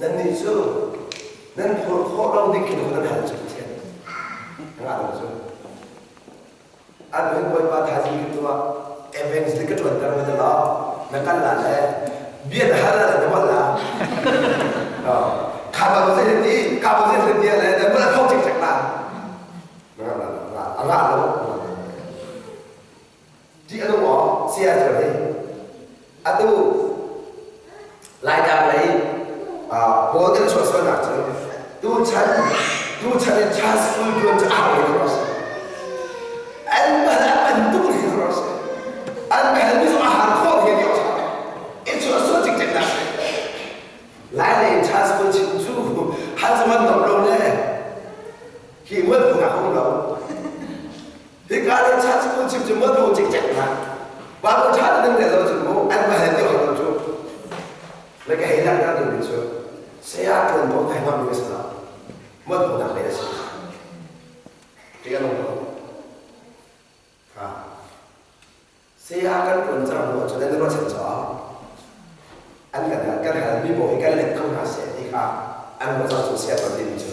B: Nannih cu nan phur khawh lo ding khin nan hal cu Pathian. Ngah lo cu. An hin Bawipa thaizing kin tuah evangelist ka ṭuan ter ma law na kal la le bia na hal la le na bol la kha ba zei ti ka ba zei ti le na bol thong cik cek la na la la a nga lo ti anu mo sia chu hi atu Laitlang lei pawl kan chuah sualnak cu tuchan tuchan in Charles School tuan cu a hau ko si. An bal a pan tuk ni ko si. An bal mi zong a har khawh hi lio sa. I chuah sual cikcek dah si. Lai lei Charles School chim cu han zaman nom lo le hi mual phung a hung lo. Hika le Charles School chim cu mual phung cikcek na. Bible ṭha tein rel lo cu mu an va hel ti lo cu. Le ka hei langhter dingmi cu saya ṭuan paoh kai hmangmi a si lo. Mualphonak lei a si. Ṭih a nung lo. Ha. Saya kan ṭuan cang hnu ahcun an i ruahchan caah an kan kan halmi paoh hi kan let kho hna seh ti kha an ruah cang cu saya ṭuan timi cu.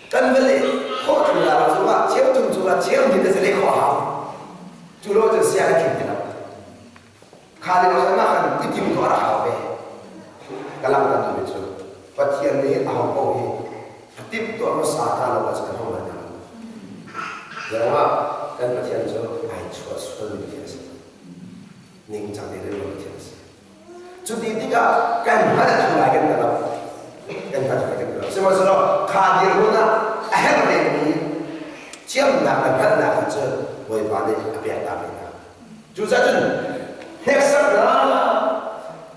B: Kan va leh khawh thlu la lo zongah cheu thum cungah cheu hnih te leh khawh a hau. Cu lo cun saya kan thim ti lo. Kha lio ah mah khan i timtuah a rak hau ve. Ka langhter duhmi cu Pathian nih aho paoh hi a timhtuah hmasa ta lo ahcun a hmang bal hna lo. Zeruangah kan Pathian cu ai chuah sualmi Pathian a si. Ningcang te rem lo Pathian a si. Cuti tikah kan hngalh thlu lai kan hngalh lo. Kan hngalh thlu lai kan hngalh lo. Sihmanhsehlaw kha dirhmun ah a herh lemmi thiamnak le hngalhnak cu Bawipa nih a pek ta ve hna. Cucaah cun hneksaknak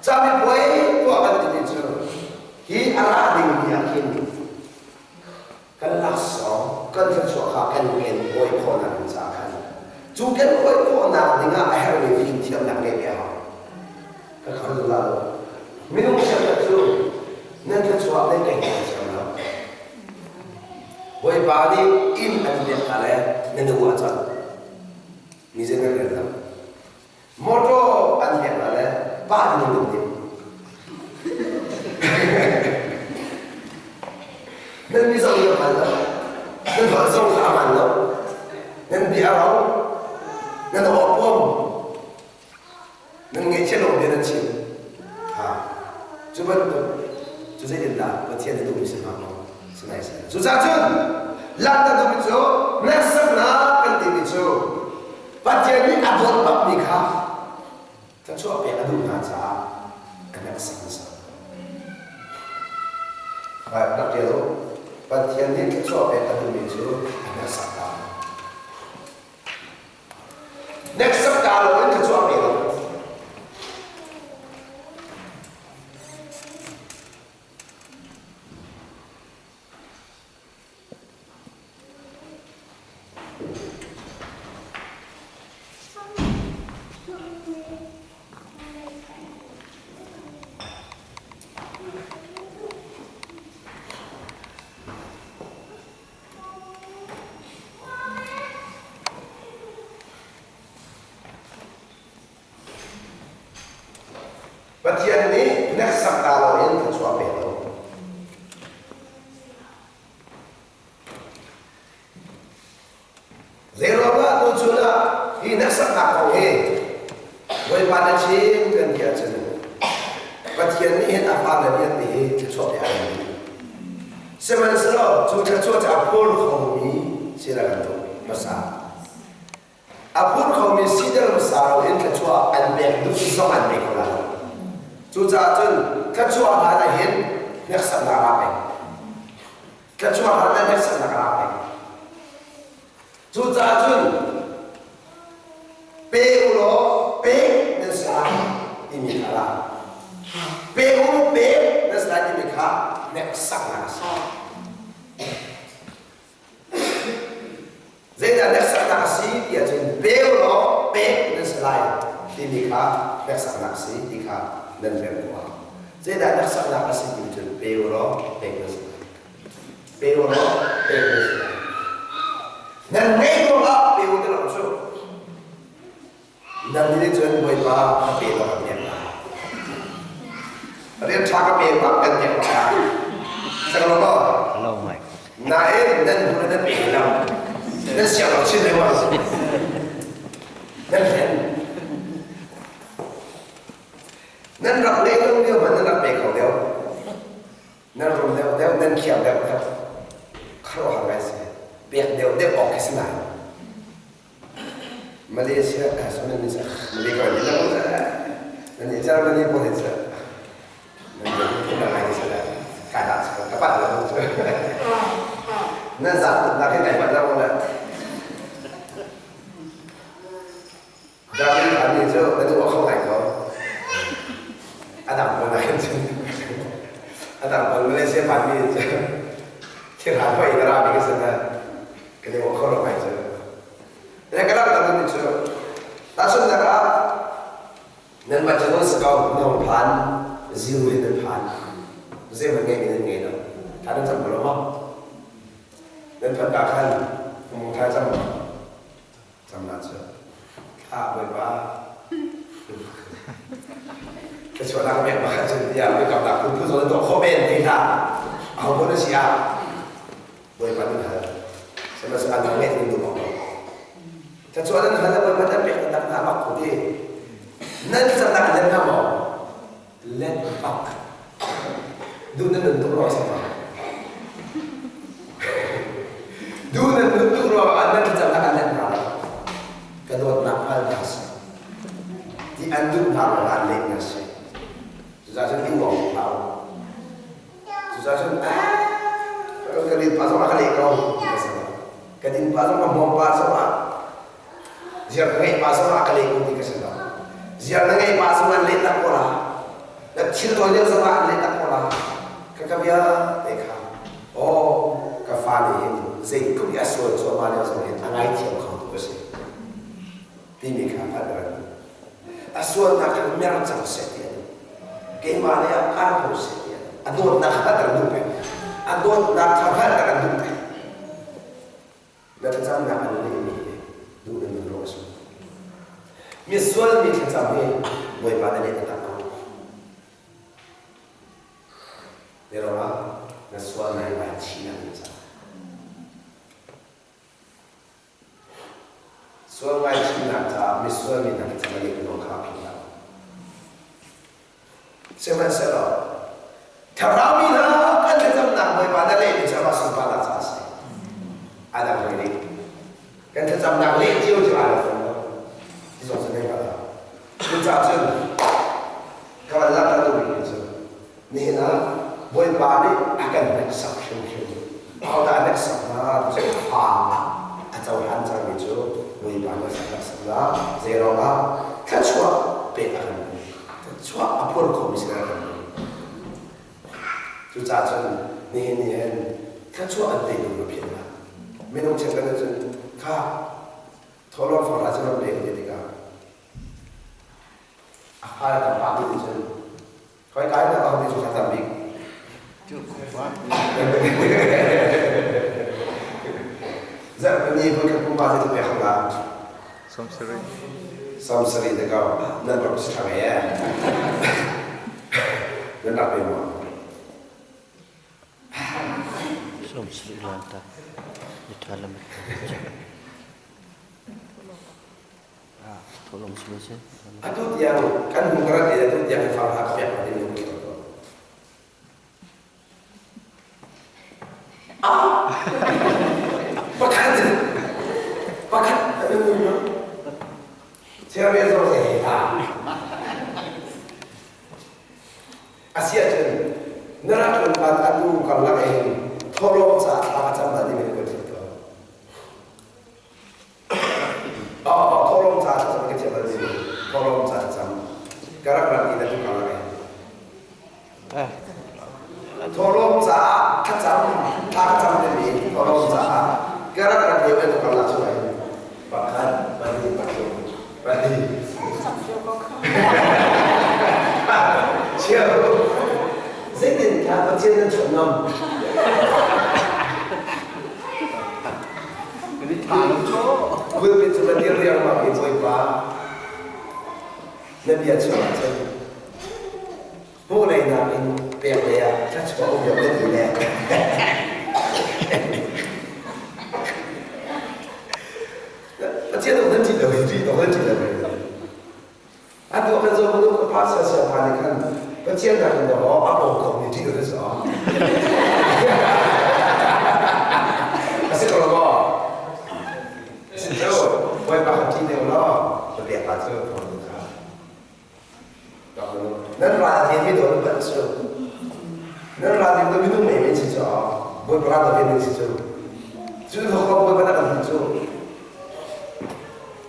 B: camipuai tuah kan timi cu hi a ra dingmi ah khin kan laksawng kan thluachuah kha kan ngen hawi khawhnak ding caah khan cu kan hawi khawhnak dingah a herhmi fimthiamnak ngeih ve a hau. Ka khal zungzal lo. Minung cheukhat cu nan thluachuah nan ka hngak thiam lo. Bawipa nih inn an pek hna le nan i uah cang. Mi zei nan rel lo. Motor an pek hna le pa ti nan dim. Nan mi zong nan hman lo. Nan holh zong kha a hman lo. Nan bia a rau. Nan aw puam. Nan ngaihchia lo bia nan chim. Ha. Cu bantuk cu zeitindah Pathian na duhmi si hnga maw? Si nai si. Cucaah cun langhter duhmi cu hneksak kan timi cu Rak ṭial u. Pathian nih thluachuah pek a duhmi cu a hneksak ta. Hneksak ta loin thluachuah pe lo. Pathian nih hneksak ta loin thluachuah pe lo. Zeiruangah tuchun ah hi hneksaknak kong hi Bawipa na chim kan ti ahcun Pathian nih hin a fale vialte hi thluachuah pe a kan duh. Sihmanhsehlaw cu thluachuah cu a phur khomi si na kan duh hmasa. A phur khomi siter hmasa loin thluachuah an pek duh zong an pe kho lai lo. Cucaah cun thluachuah hlan ah hin hneksaknak aa pek. Thluachuah hlan ah hneksaknak aa pek. Cucaah cun pe u law pek nan si lai timi kha la. Pe u law pek nan si lai timi kha hneksaknak a si. Zeidah hneksaknak a si ti ahcun pe u law pek nan si lai timi kha hneksaknak a si ti kha nan remh khawh a hau. Zeidah hneksaknak a si ti cun pe u law pek nan si lai. Pe u law pek nan si lai. Nan ngeih ruangah pe u ti lo cu. Nan nih cun Bawipa ka pe law kan pek lai. Rian ṭha ka pe bak kan pek bak lai. Cang lo maw?
E: Lo ngai.
B: Nain nan hnu nan pe lo. Nan siang lo chin lengmang. Nan hlen. Nan rak leh lo lio hmanh nan rak pe kho deuh. Nan rum deuh deuh, nan khiam deuh deuh. Khuaruahhar ngai si. Pek deuh deuh awk khi si nain. Malaysia Malaysia Germany pun hi nan zat nak hin kai pat lo na Germany ani cu na duh kho ngai ko adang pon na hin cun adang pon Malaysia phan mi cu thil han hoi na ra mi ka sin na kan i kho lo ngai cu le ka rak dang cu tahchunhnak ah nan mah cu si ko nong phan zero in nan phan zeihmanh ngei mi nan ngei lo tha nan cam ko lo maw nan phan ka khan mung tha cam cam na cu thla bawipa ka chuahnak pek ma cun tiah biakam nak phun phun zong tuah khawh men te hlah aho pun a si ah Bawipa nan hal. Sihmanhsehlaw an ngeih nan duh bak lo. Thluachuah nan hal le Bawipa nan pek taktak hna bak ko ti. Nan thlacamnak an let hna maw? Let bak. Duh nan nun tuk ruang si ma? Duh nan nun tuk ruang ah nan thlacamnak an let hna lo. Ka dawtnak hngal hna seh. Ti an duh hna ruang ah an leh hna seh. Cucaah cun i uang hlah u. Cucaah cun kan innpa zong ah ka leh ko kan innpa zong ah hmawm pa zong ah ziar ka ngeih pa zong ah ka leh ko ti ka si lo. Ziar na ngeih pa zong an leh tak ko la. Na thil tawi lio zong ah an leh tak ko la. Ka ka bia te kha aw ka fa nih hin zeitluk i a sual cuahmah lio zong hin a ngaithiam kho tu ka si timi kha hngalh ka rak duh. A sualnak kha mer cang seh ti a duh. Keimah lei ah kar ko seh ti a duh. A dawtnak kha hngalh an duh peng. A dawtnak kha hngalh an duh peng. Na thlacamnak an lehmi hi duh na nun rawh a si. Misual mi thlacam hi Bawipa na leh taktak ko. Zeiruangah na sual nai ngaichih na duh caah. Sual ngaihchihnak caah misual mi hna thlacam a leh lawng kha a philh hlah. Sihmanhsehlaw thlarau mi hna kan thlacamnak Bawipa na lehmi cu amah sunparnak caah a si. A dang hoi ding. Kan thlacamnak leh cio cu aa lo fawn lo. Ti zong cu nei hngal lo. Cucaah cun ka van langhter duhmi cu nihin ah Bawipa nih a kan hneksak hrimhrim. Ahodah a hneksak hna ti cu fa a cohlan cangmi cu Bawipa nih a hneksak hna. Zeiruangah thluachuah pek a kan duh. Thluachuah a phur khomi sinah a kan duh. Cucaah cun nihin ni hin thluachuah an pe tu na philh hna. Minung cheukhat nih cun kha thawhlawm fang hlah cu ram pek ti tikah a fale kan pa nih cun khoi kai na ang ti cu kha tam bik. Zarhpini voi khat pumpa zei pek hang la.
C: Samsari.
B: Samsari te ko nan rak si thang e. Nan rak pe maw?
E: Samsari lan ta. Ni tha lam. Tholong si si.
B: Atu tiang kan hung rat atu tiang fang ha ka pek ma ding ko. Pakhat pakhat Chairman zong zei he ta. Asi ahcun na rak tlunpan atu karlak in thawhlawm ca thla ka cam bal timi na kan chim tawn. Thawhlawm ca thlacam ka thiam bal timi thawhlawm ca thlacam ka rak rat i na tu karlak in. Thawhlawm caah thlacam thla ka cam timi thawhlawm caah ka rak rat lio in tu karlak chung ah hin pakhat pahnih pathum pahnih Chiao zeitin kha Pathian nan chawnh ngam? Pulpit cu na dir riangmang i Bawipa na bia chung ah cun hmuh lei nakin pek lei ah thluachuah um deuh na ti le Pathian dong nan ṭih lo hi ṭih dong nan ṭih lo hi. Atu kan zo nu ka pa sia sia pa nih khan Pathian nakin dong aw a bawm ko mi ṭih lo si aw. A si ko lo maw? Si cu Bawipa kan ṭih deuh law ka pek pa cu kha. Nan ral he mi daw nan cu. Nan ral ding minung mei men si cu Bawipa ral daw men si cu. Cu thawk ko Bawipa na kan cu.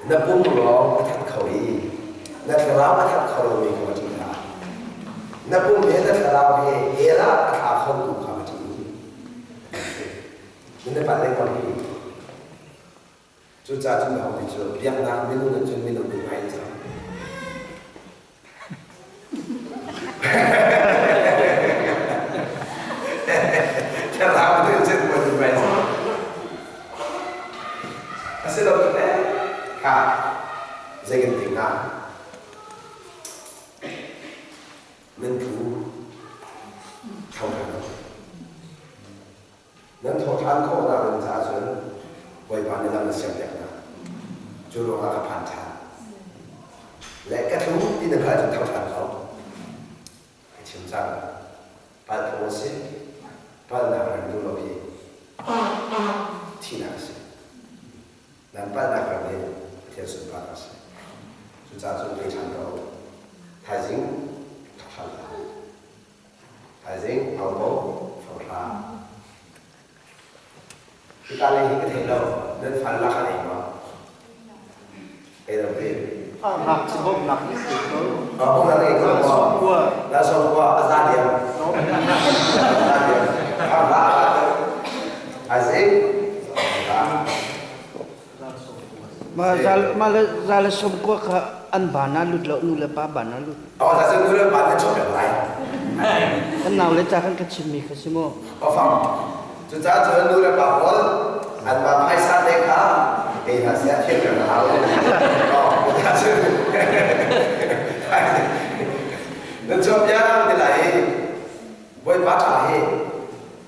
B: Na pum lawng a that kho i na thlarau a that kho lomi kha va ṭih hlah. Na pum he na thlarau he hell ah a thla khotu kha va ṭih. Na palh lengmang hi. Cucaah cun ho ti cu biaknak minung nih cun minung nih ngai cang. Thlarau nih cun mun ngai cang. Asilo eh kha zei kan ti hnga? Nan thu tho ṭhan lo. Nan thawhṭhan khawhnak ding caah cun Bawipa nih lam na siampiak hna. Cu ruangah ka phan ṭhan. Le ka tlu ti na hngalh cun tho ṭhan ko. Ka chim cang. Palh phung a si. Palhnak rem duh lo hi thihnak a si. Nan palhnak ram hi Pathian sunparnak a si. Cucaah cun pe ṭhan ko. Thaizing thawk ṭhan hlah. Thaizing Aubo Fanghra. Hika lei hi ka thei lo. Nan fal lak an ei maw? Ei lo ti.
D: Ngakchia bawmhnak nih si ko.
B: Bawmhnak nih ko maw? Na song kua a za diam. Za diam. Fanghra Thaizing Fanghra.
E: Mah zal mah le za le sawm kua kha an ban ah lut lo nu le pa ban ah lut.
B: Oh, za nu le pa ne chok lai.
E: Kan nau le ca kan ka chimmi kha si mu.
B: Ofam. Cucaah cun nu le pa pawl an ma phaisa te kha ei hna sia thiam kan hau. Oh, cucaah cun nan chuak piang ti lai i Bawipa ṭha hi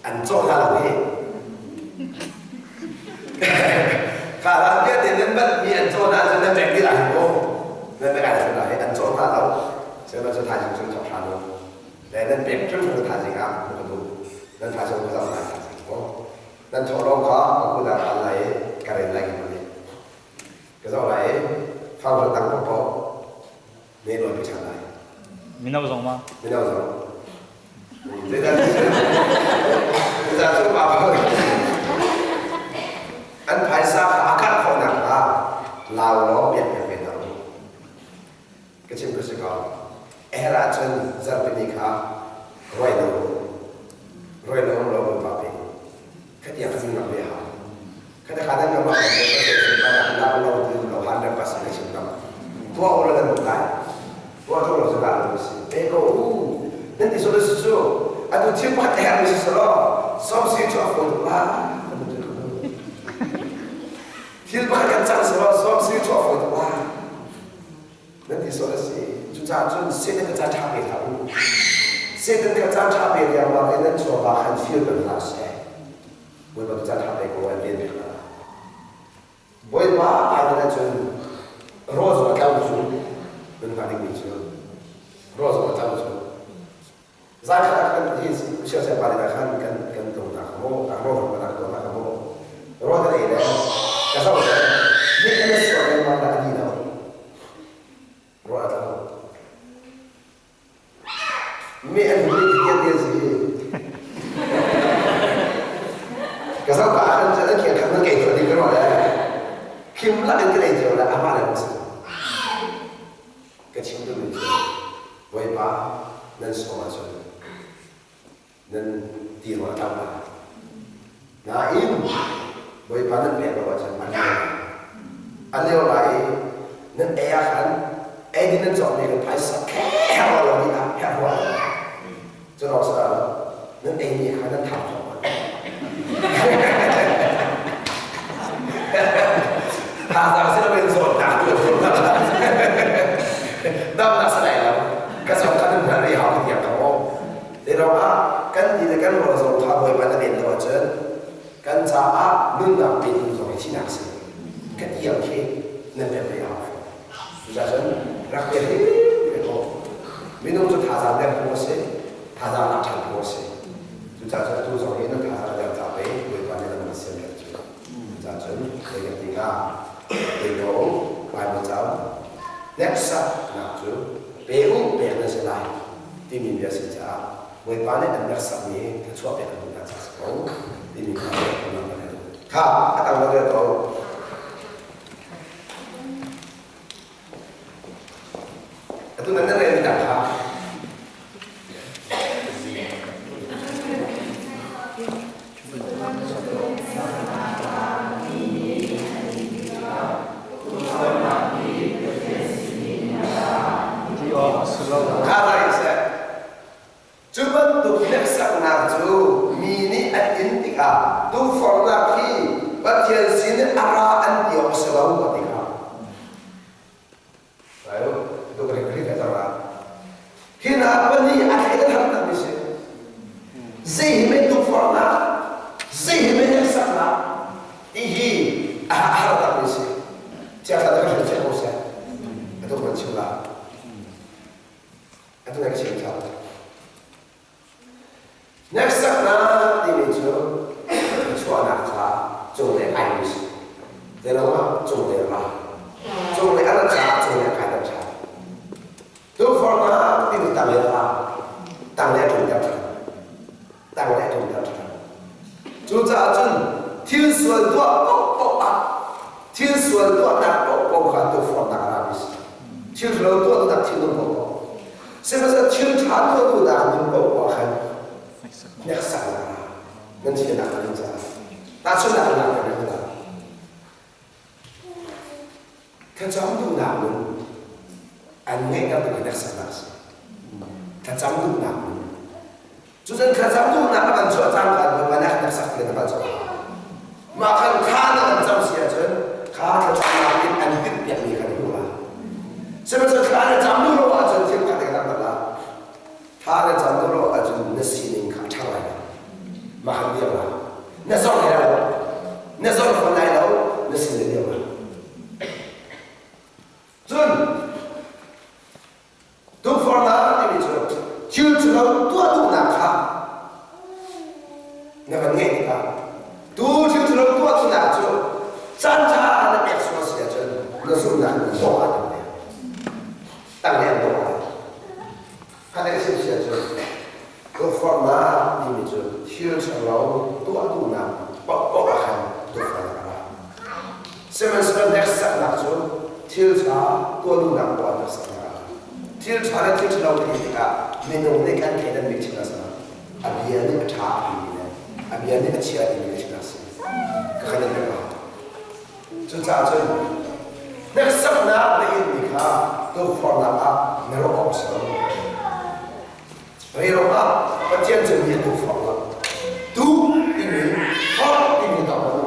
B: an cawh hna lo hi. Kha ral vialte nan banhmi an cawh hna cun nan pek dih lai mu. Nan pek ai lai an cawh hna lo. Sihmanhsehlaw thaizing cun cawk hlah u. Le nan pek hrimhrim thaizing ah ka duh. Nan thaizing ka zoh lai thaizing mu. Nan thawhlawm kha ka kut ah hal lai i ka rel lai ka ni. Ka zoh lai i fang dang paohpaoh ne nawn ka ṭhan lai.
C: Mino zong ma?
B: Mino zong. Zeicah cu pa an phaisa kha a karh khawh nakhnga lau law pek pek ve hna u. Ka chim ka si ko. A herh ahcun zarhpini kha ruai lo u. Ruai lo lo pa pe. Khatiang ka zing ve hau. Khata kha dan ngam ah kan ka lo ti lo 100% ka chim ngam. Tuah u la nan lai. Tuah tu lo zaka lo si. Pe ko u. Nan ti so le su atu thil pakhat a herh mi si selo som si chu a fawi tuk la. Thil pakhat kan cang selo som si chu a fawi tuk la. Nan ti sual a si. Cucaah cun Satan ka caan ṭha pe hlah u. Satan ka caan ṭha pe riangmang in nan chawva khan fir kan hlah seh. Bawipa ka caan ṭha pe ko an ven pek hna. Bawipa ai dan ahcun rawl zong a tlau cu nan hngalh dingmi cu rawl zong a tlau cu Zaikhat ah khan hi siangsiang pa ah khan kan kan tlung hna kha mu, rawl kan rak tuah hna kha mu. Rawl kan ei le ka zoh le mi an sual le mang dah a di lo. Rawl a tlo. Mi an hmu ti tian tian si. Ka zoh ka ah khan an khiang khan nan kei tuah ding ka ruah le khim lak in kan ei cio le amah le an si. Ka chim duhmi cu Bawipa nan sawm ahcun nan ti rua a tlau lai. Nain Bawipa nan pek lo ahcun a lio lai. A lio lai i nan ei ah khan ei ding nan cawkmi khan phaisa herh lo ni ah herh rua cu lawng si lo nan eimi kha nan thau thawng Thazaang si loin zawtnak tu damnak sa lai lo ka zong kha nan hngalh rih hau ka tiang ka maw te rong ah kan ti le kan rawl zong kha Bawipa na ven lo ahcun kan caah nunnak pe tu zong hi thihnak si ka tiang khi nan pek rih hau cucaah rak pe hrim ko minung cu thazaang der phung a si thazaang lak ṭhan phung a si cucaah cun atu zong hi nan thazaang der ca pei Bawipa nih nan sian pek cu cucaah cun zei kan ti hnga pe ko Bible cam hneksaknak cu pe u pek nan si lai timi bia si caah Bawipa nih an hneksakmi thluachuah pek an duh hna caah si ko timi kha kha a tang lo ko Atu nan nan rel tak kha. Kha lai seh. Cu bantuk hneksaknak cu mi nih an in tikah tukforhnak hi Pathian sin a ra an ti awk a si lo a ti kha. Hi hna pahnih a thleidan har takmi si. Zei hi mei tukforhnak, zei hi mei hneksaknak ti hi a har takmi si. Chiakhat ka hrilh chiah ko seh. Atu kan chim la. Atu na ka chim thau. Hneksaknak timi cu chuahnak ca cunglei ai mi si. Zeiloah cunglei ra. Cunglei a rat caah cunglei a kai ter ṭhan. Tukforhnak timi tanglei a ra. Tanglei a ṭum ter ṭhan. Tanglei a ṭum ter ṭhan. Cucaah cun thil sual tuah paohpaoh ah thil sual tuahnak paohpaoh kha tukforhnak a rami si. Thil ṭhalo tuah duhnak thinlung paohpaoh. Sihmanhsehlaw thil ṭha tuah duhnak nun paohpaoh khan hneksaknak a ra. Nan thiannak a ding caah. Tahchunhnak in lak kan la. Thlacam duhnak nun an ngeihter ding hneksaknak a si. Thlacam duhnak nun. Cucun thlacam duhnak a kan chuah cangka Bawipa nih a hneksak ti kan hngalh colh. Mah khan kha na kan cam si ahcun kha thlacamnak in an timhpiakmi kha na hmuh lai. Sihmanhsehlaw thla na cam duh lo ahcun thil kha te kan la. Thla na cam duh lo ahcun na sining kha a ṭhang lai lo. Mah khan biak lai. Na zor lai lo. Na zor fawn lai lo. Na sin na biak lai. Cun Tukforhnak timi cu thil ṭhalo tuah duhnak kha na van ngeih tikah tu thil ṭhalo tuah duhnak cu caan ṭha na pek sual si ahcun na zumhnak in dawh aa tam deuh. Tang le an dawh lai. Kha le a sim si ahcun tukforhnak thil ṭhalo tuah duhnak paohpaoh ah khan tukforhnak a ra. Sihmanhsehlaw hneksaknak cu thil ṭha tuah duhnak poah hneksaknak a ra. Thil ṭha le thil ṭhalo ti tikah minung nih kan thleidan bik thil a si lo. A bia nih a ṭha a timi le a bia nih a chia timi thil a si. Ka kan in pek hna. Cucaah cun hneksaknak na inmi kha tukforhnak ah na ruah awk a si lo. Rero ah Pathian cu mi a tukforh lo. Tu timi forh timi tong lo.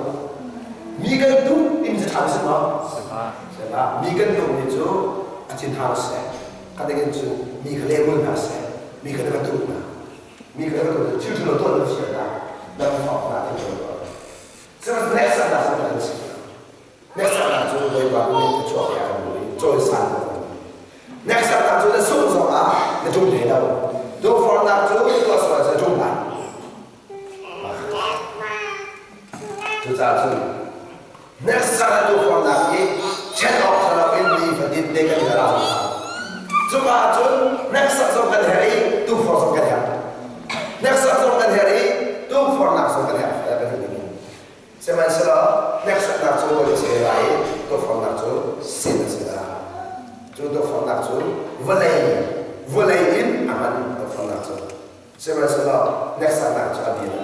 B: Mi kan duh timi cu ṭha si maw? Si Mi kan duhmi cu a thin hau seh. Ka ding cu mi kha lehrul hna seh. Mi kha na ka duh hna. Mi kha na ka duh thil ṭhalo tuah na fial hna. Na forh hna thil ṭhalo tuah. Sihmanhsehlaw hneksak cu kan si. Hneksaknak cu Bawipa nih a chuak i a kan duh i cawisan a kan duh. Hneksaknak cu na sungh zongah na ṭum hlei lo. Tukforhnak cu tuah sual cu na ṭum lai. Cucaah cun hneksak le tukforhnak hi ṭhen awk ṭha loin nifatin te kan i ral hna. Cuka ah cun hneksak zong kan herh i tukforh zong kan herh. Hneksak zong kan herh i tukforhnak zong kan herh. Kan herh. Sihmanhsehlaw hneksaknak cu bawi a si lai i tukforhnak cu sin a si lai. Cu tukforhnak cu vawlei vawlei in a hman tukforhnak cu. Sihmanhsehlaw hneksaknak cu a bia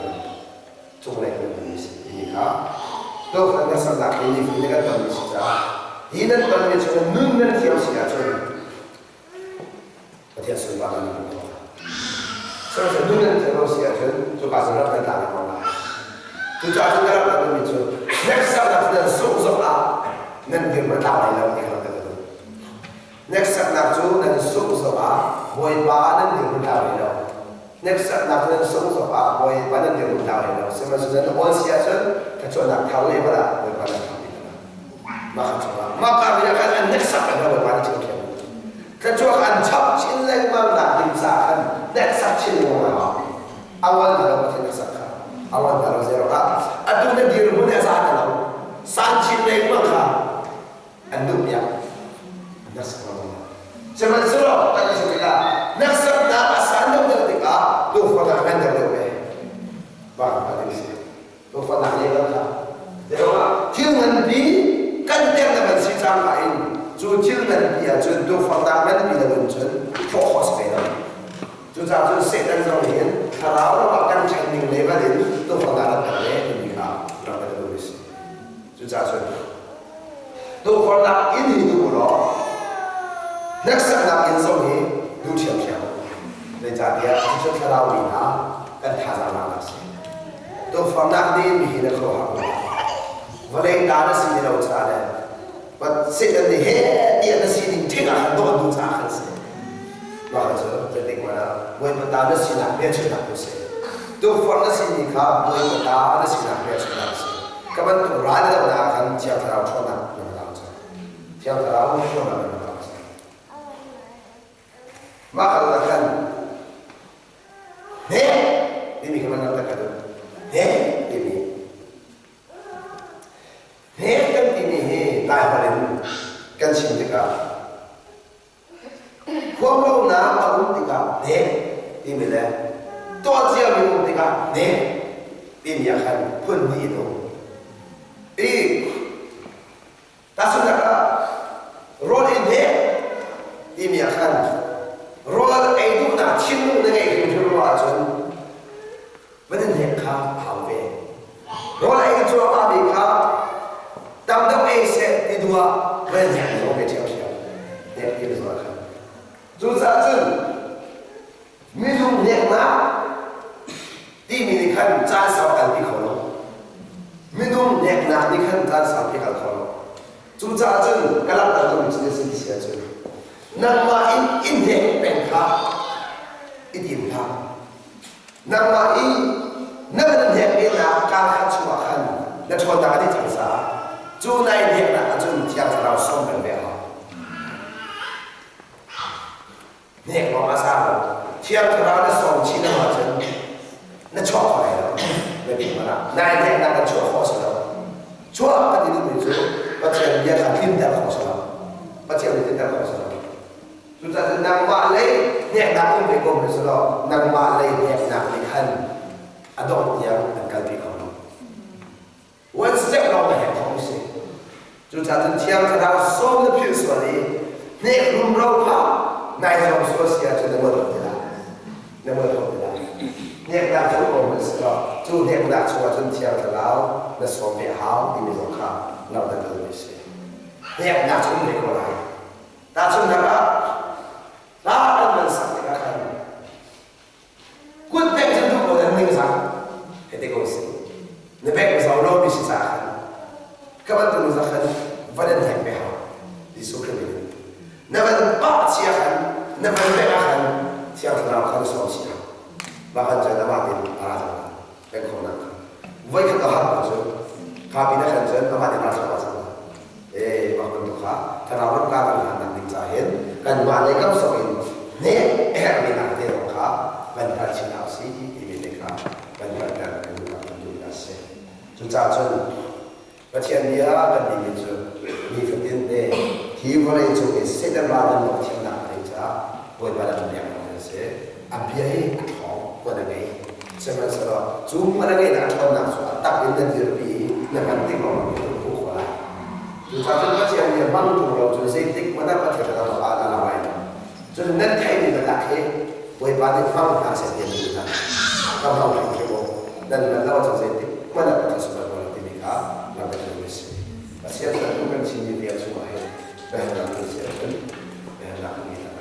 B: cunglei in a si timi kha tukforh hneksaknak hi nifatin kan tonmi si caah hi nan tonmi cu nun nan thiam si ahcun Pathian sunparnak nan hmuh khawh. Sihmanhsehlaw nun nan thiam lo si ahcun cuka cu rak nan tla lengmang lai. Cucaah cun ka rak kan duhmi cu hneksaknak cu nan sungh zongah nan dirhmun a tlau lai lo ti kha rak kan duh. Hneksaknak cu nan sungh zongah Bawipa ah nan dirhmun tlau lai lo. Hneksaknak cu nan sungh zongah Bawipa nan dirhmun tlau lai lo. Sihmanhsehlaw nan awl si ahcun thluachuahnak thar level ah Bawipa nan tlau ti lai lo. Mah kha cungah mah ka mi ah khan an hneksak peng lo Bawipa nih thil Thluachuah an chap chin lengmang nak ding caah khan hneksak chin lengmang a awal hna lo Pathian hneksak kha awal hna lo zei ah atu na dirhmun a za lo san chin lengmang kha an duh piak an hneksak lo sihmanhsehlaw kan i tikah hneksaknak a san deuh deuh tikah tuufa kan deuh deuh ve bang ka ti si Tuufanak level kha zeirangah thil nganpi kan terna kan si cangka in cu thil nganpi ahcun tuufanak nganpi lo in cun thawh khawh si ve lo. Cucaah cun Satan zong nih hin thlarau ram ah kan ṭhen ning level in tuufanak rak kan le timi kha rak kan duh si. Cucaah cun tuufanak in hi duh law hneksaknak in zong hi duh ṭhiamṭhiam. Zeicahtiah cucu thlarau mi hna kan thazaang laknak si. Tukforhnak nih mihi na khuaruahhar lo. Vawlei ta na si ti lo caah le Satan nih he tiah na sining ṭhing ah khan dawh an duh caah khan si. Mah kha cu zeitik hmanh ah Bawipa ta na sinak hmelchunhnak tu si. Tukforh na simi kha Bawipa ta na sinak hmelchunhnak a si. Ka bantuk ral na dohnak ah khan Thiang Thlarau ṭhawnnak na hmu cu. Thiang Thlarau ṭhawnnak na hmu cu. Mah kal ah khan Hne timi kha man tak ka duh. Hne timi. Hne kan timi hi Laiholh in kan chim tikah huamlonak a um tikah hne timi le tuah ciami um tikah hne timi ah khan phun hnih in um. I Tahchunhnak ah, rawl ei hnek timi ah khan rawl ei duhnak thinlung na ngeih hrimhrim lo ahcun van in hnek kha a hau ve. Rawl ei cuahmah mi kha tam deuh ei seh ti duh ah van in hnek zong ve ṭhiamṭhiam. Hnek ti zong ah khan. Cucaah cun minung hneknak timi nih khan caan sau kalpi kho lo. Minung hneknak nih khan caan saupi kal kho lo. Cucaah cun ka langhter duhmi cu si ti si ahcun nangmah in in hnek peng kha i tim hlah. Nangmah i na van hnek venak kaa khat chungah khan na ṭhawnnak a dih cang caah cu nai hneknak ahcun Thiang Thlarau sawm peng ve a hau. Hnek lawng a za lo. Thiang Thlarau na sawm chih lo ahcun na chuah kho lai lo. Na bik hmanh ah nai hneknak kan chuah khawh si lo. Chuah kan ti duhmi cu Pathian bia kha tlinter khawh si lo. Pathian bia tlinter khawh si lo. Cucaah nangmah lei hneknak um ve ko hmanh selaw nangmah lei hneknak nih khan a A dongh tiang an kalpi kho lo. One step lawng na hek khawh si. Cucaah cun Thiang Thlarau sawm na philh sual i hnek rumro kha nai zuam sual si ahcun na mual pho ti lai. Na mual pho ti lai. Hneknak cu um hmanh si law cu hneknak chungah cun Thiang Thlarau na sawm ve a hau timi zong kha langhter duhmi a si. Hneknak cu um ve ko lai. Tahchunhnak ah, hla kan van sak tikah khan Kut pek cu duh ko nan ningzak hei ti ko si. Na pek zau lo mi si caah khan ka bantuk ningzak khan van an hnek ve hau. Jesuh Khrih min. Na van pah chia khan na van pek ah khan Thiang Thlarau khan sawm si hau. Mah kan cun amah tin a ra cang pek khawhnak kha. Voi khat a har cu kha pin ah khan cun amah tin ra thlarau cang. Eh mah bantuk kha thlarau ram ka kan hlan nak ding ca hin kanmah le kan sok in hnek herhmi nak te zong kha kan hngalh chin hau si timi te kha kan hngalhter kan duhnak kan duhnak a si. Cucaah cun Pathian bia kan timi cu nifatin te hi vawlei cung i Satan ral kan lawh thiamnak ding caah Bawipa le kan biaknak an si. A bia hi a ṭhawng huan a ngei. Sihmanhsehlaw cu huan a ngeihnak a ṭhawnnak cu a tak in na dirpi i na hman tik lawng ah na hmuh khawh lai. Cucaah cun Pathian nih a hmang ṭung lo cun zeitik hmanh ah Pathian kha na pa na la lai lo. Cun nan theihmi biatak hi Bawipa nih hmang hna seh ti an duh hna. Ka hmang hrimhrim u. Nan hman lo ahcun zeitik hmanh ah Pathian sunglawi ko lo timi kha langhter duhmi a si. Pathian kan kan chimmi bia chungah hin biahalnak kan si ahcun biahalnak kan ngei hna.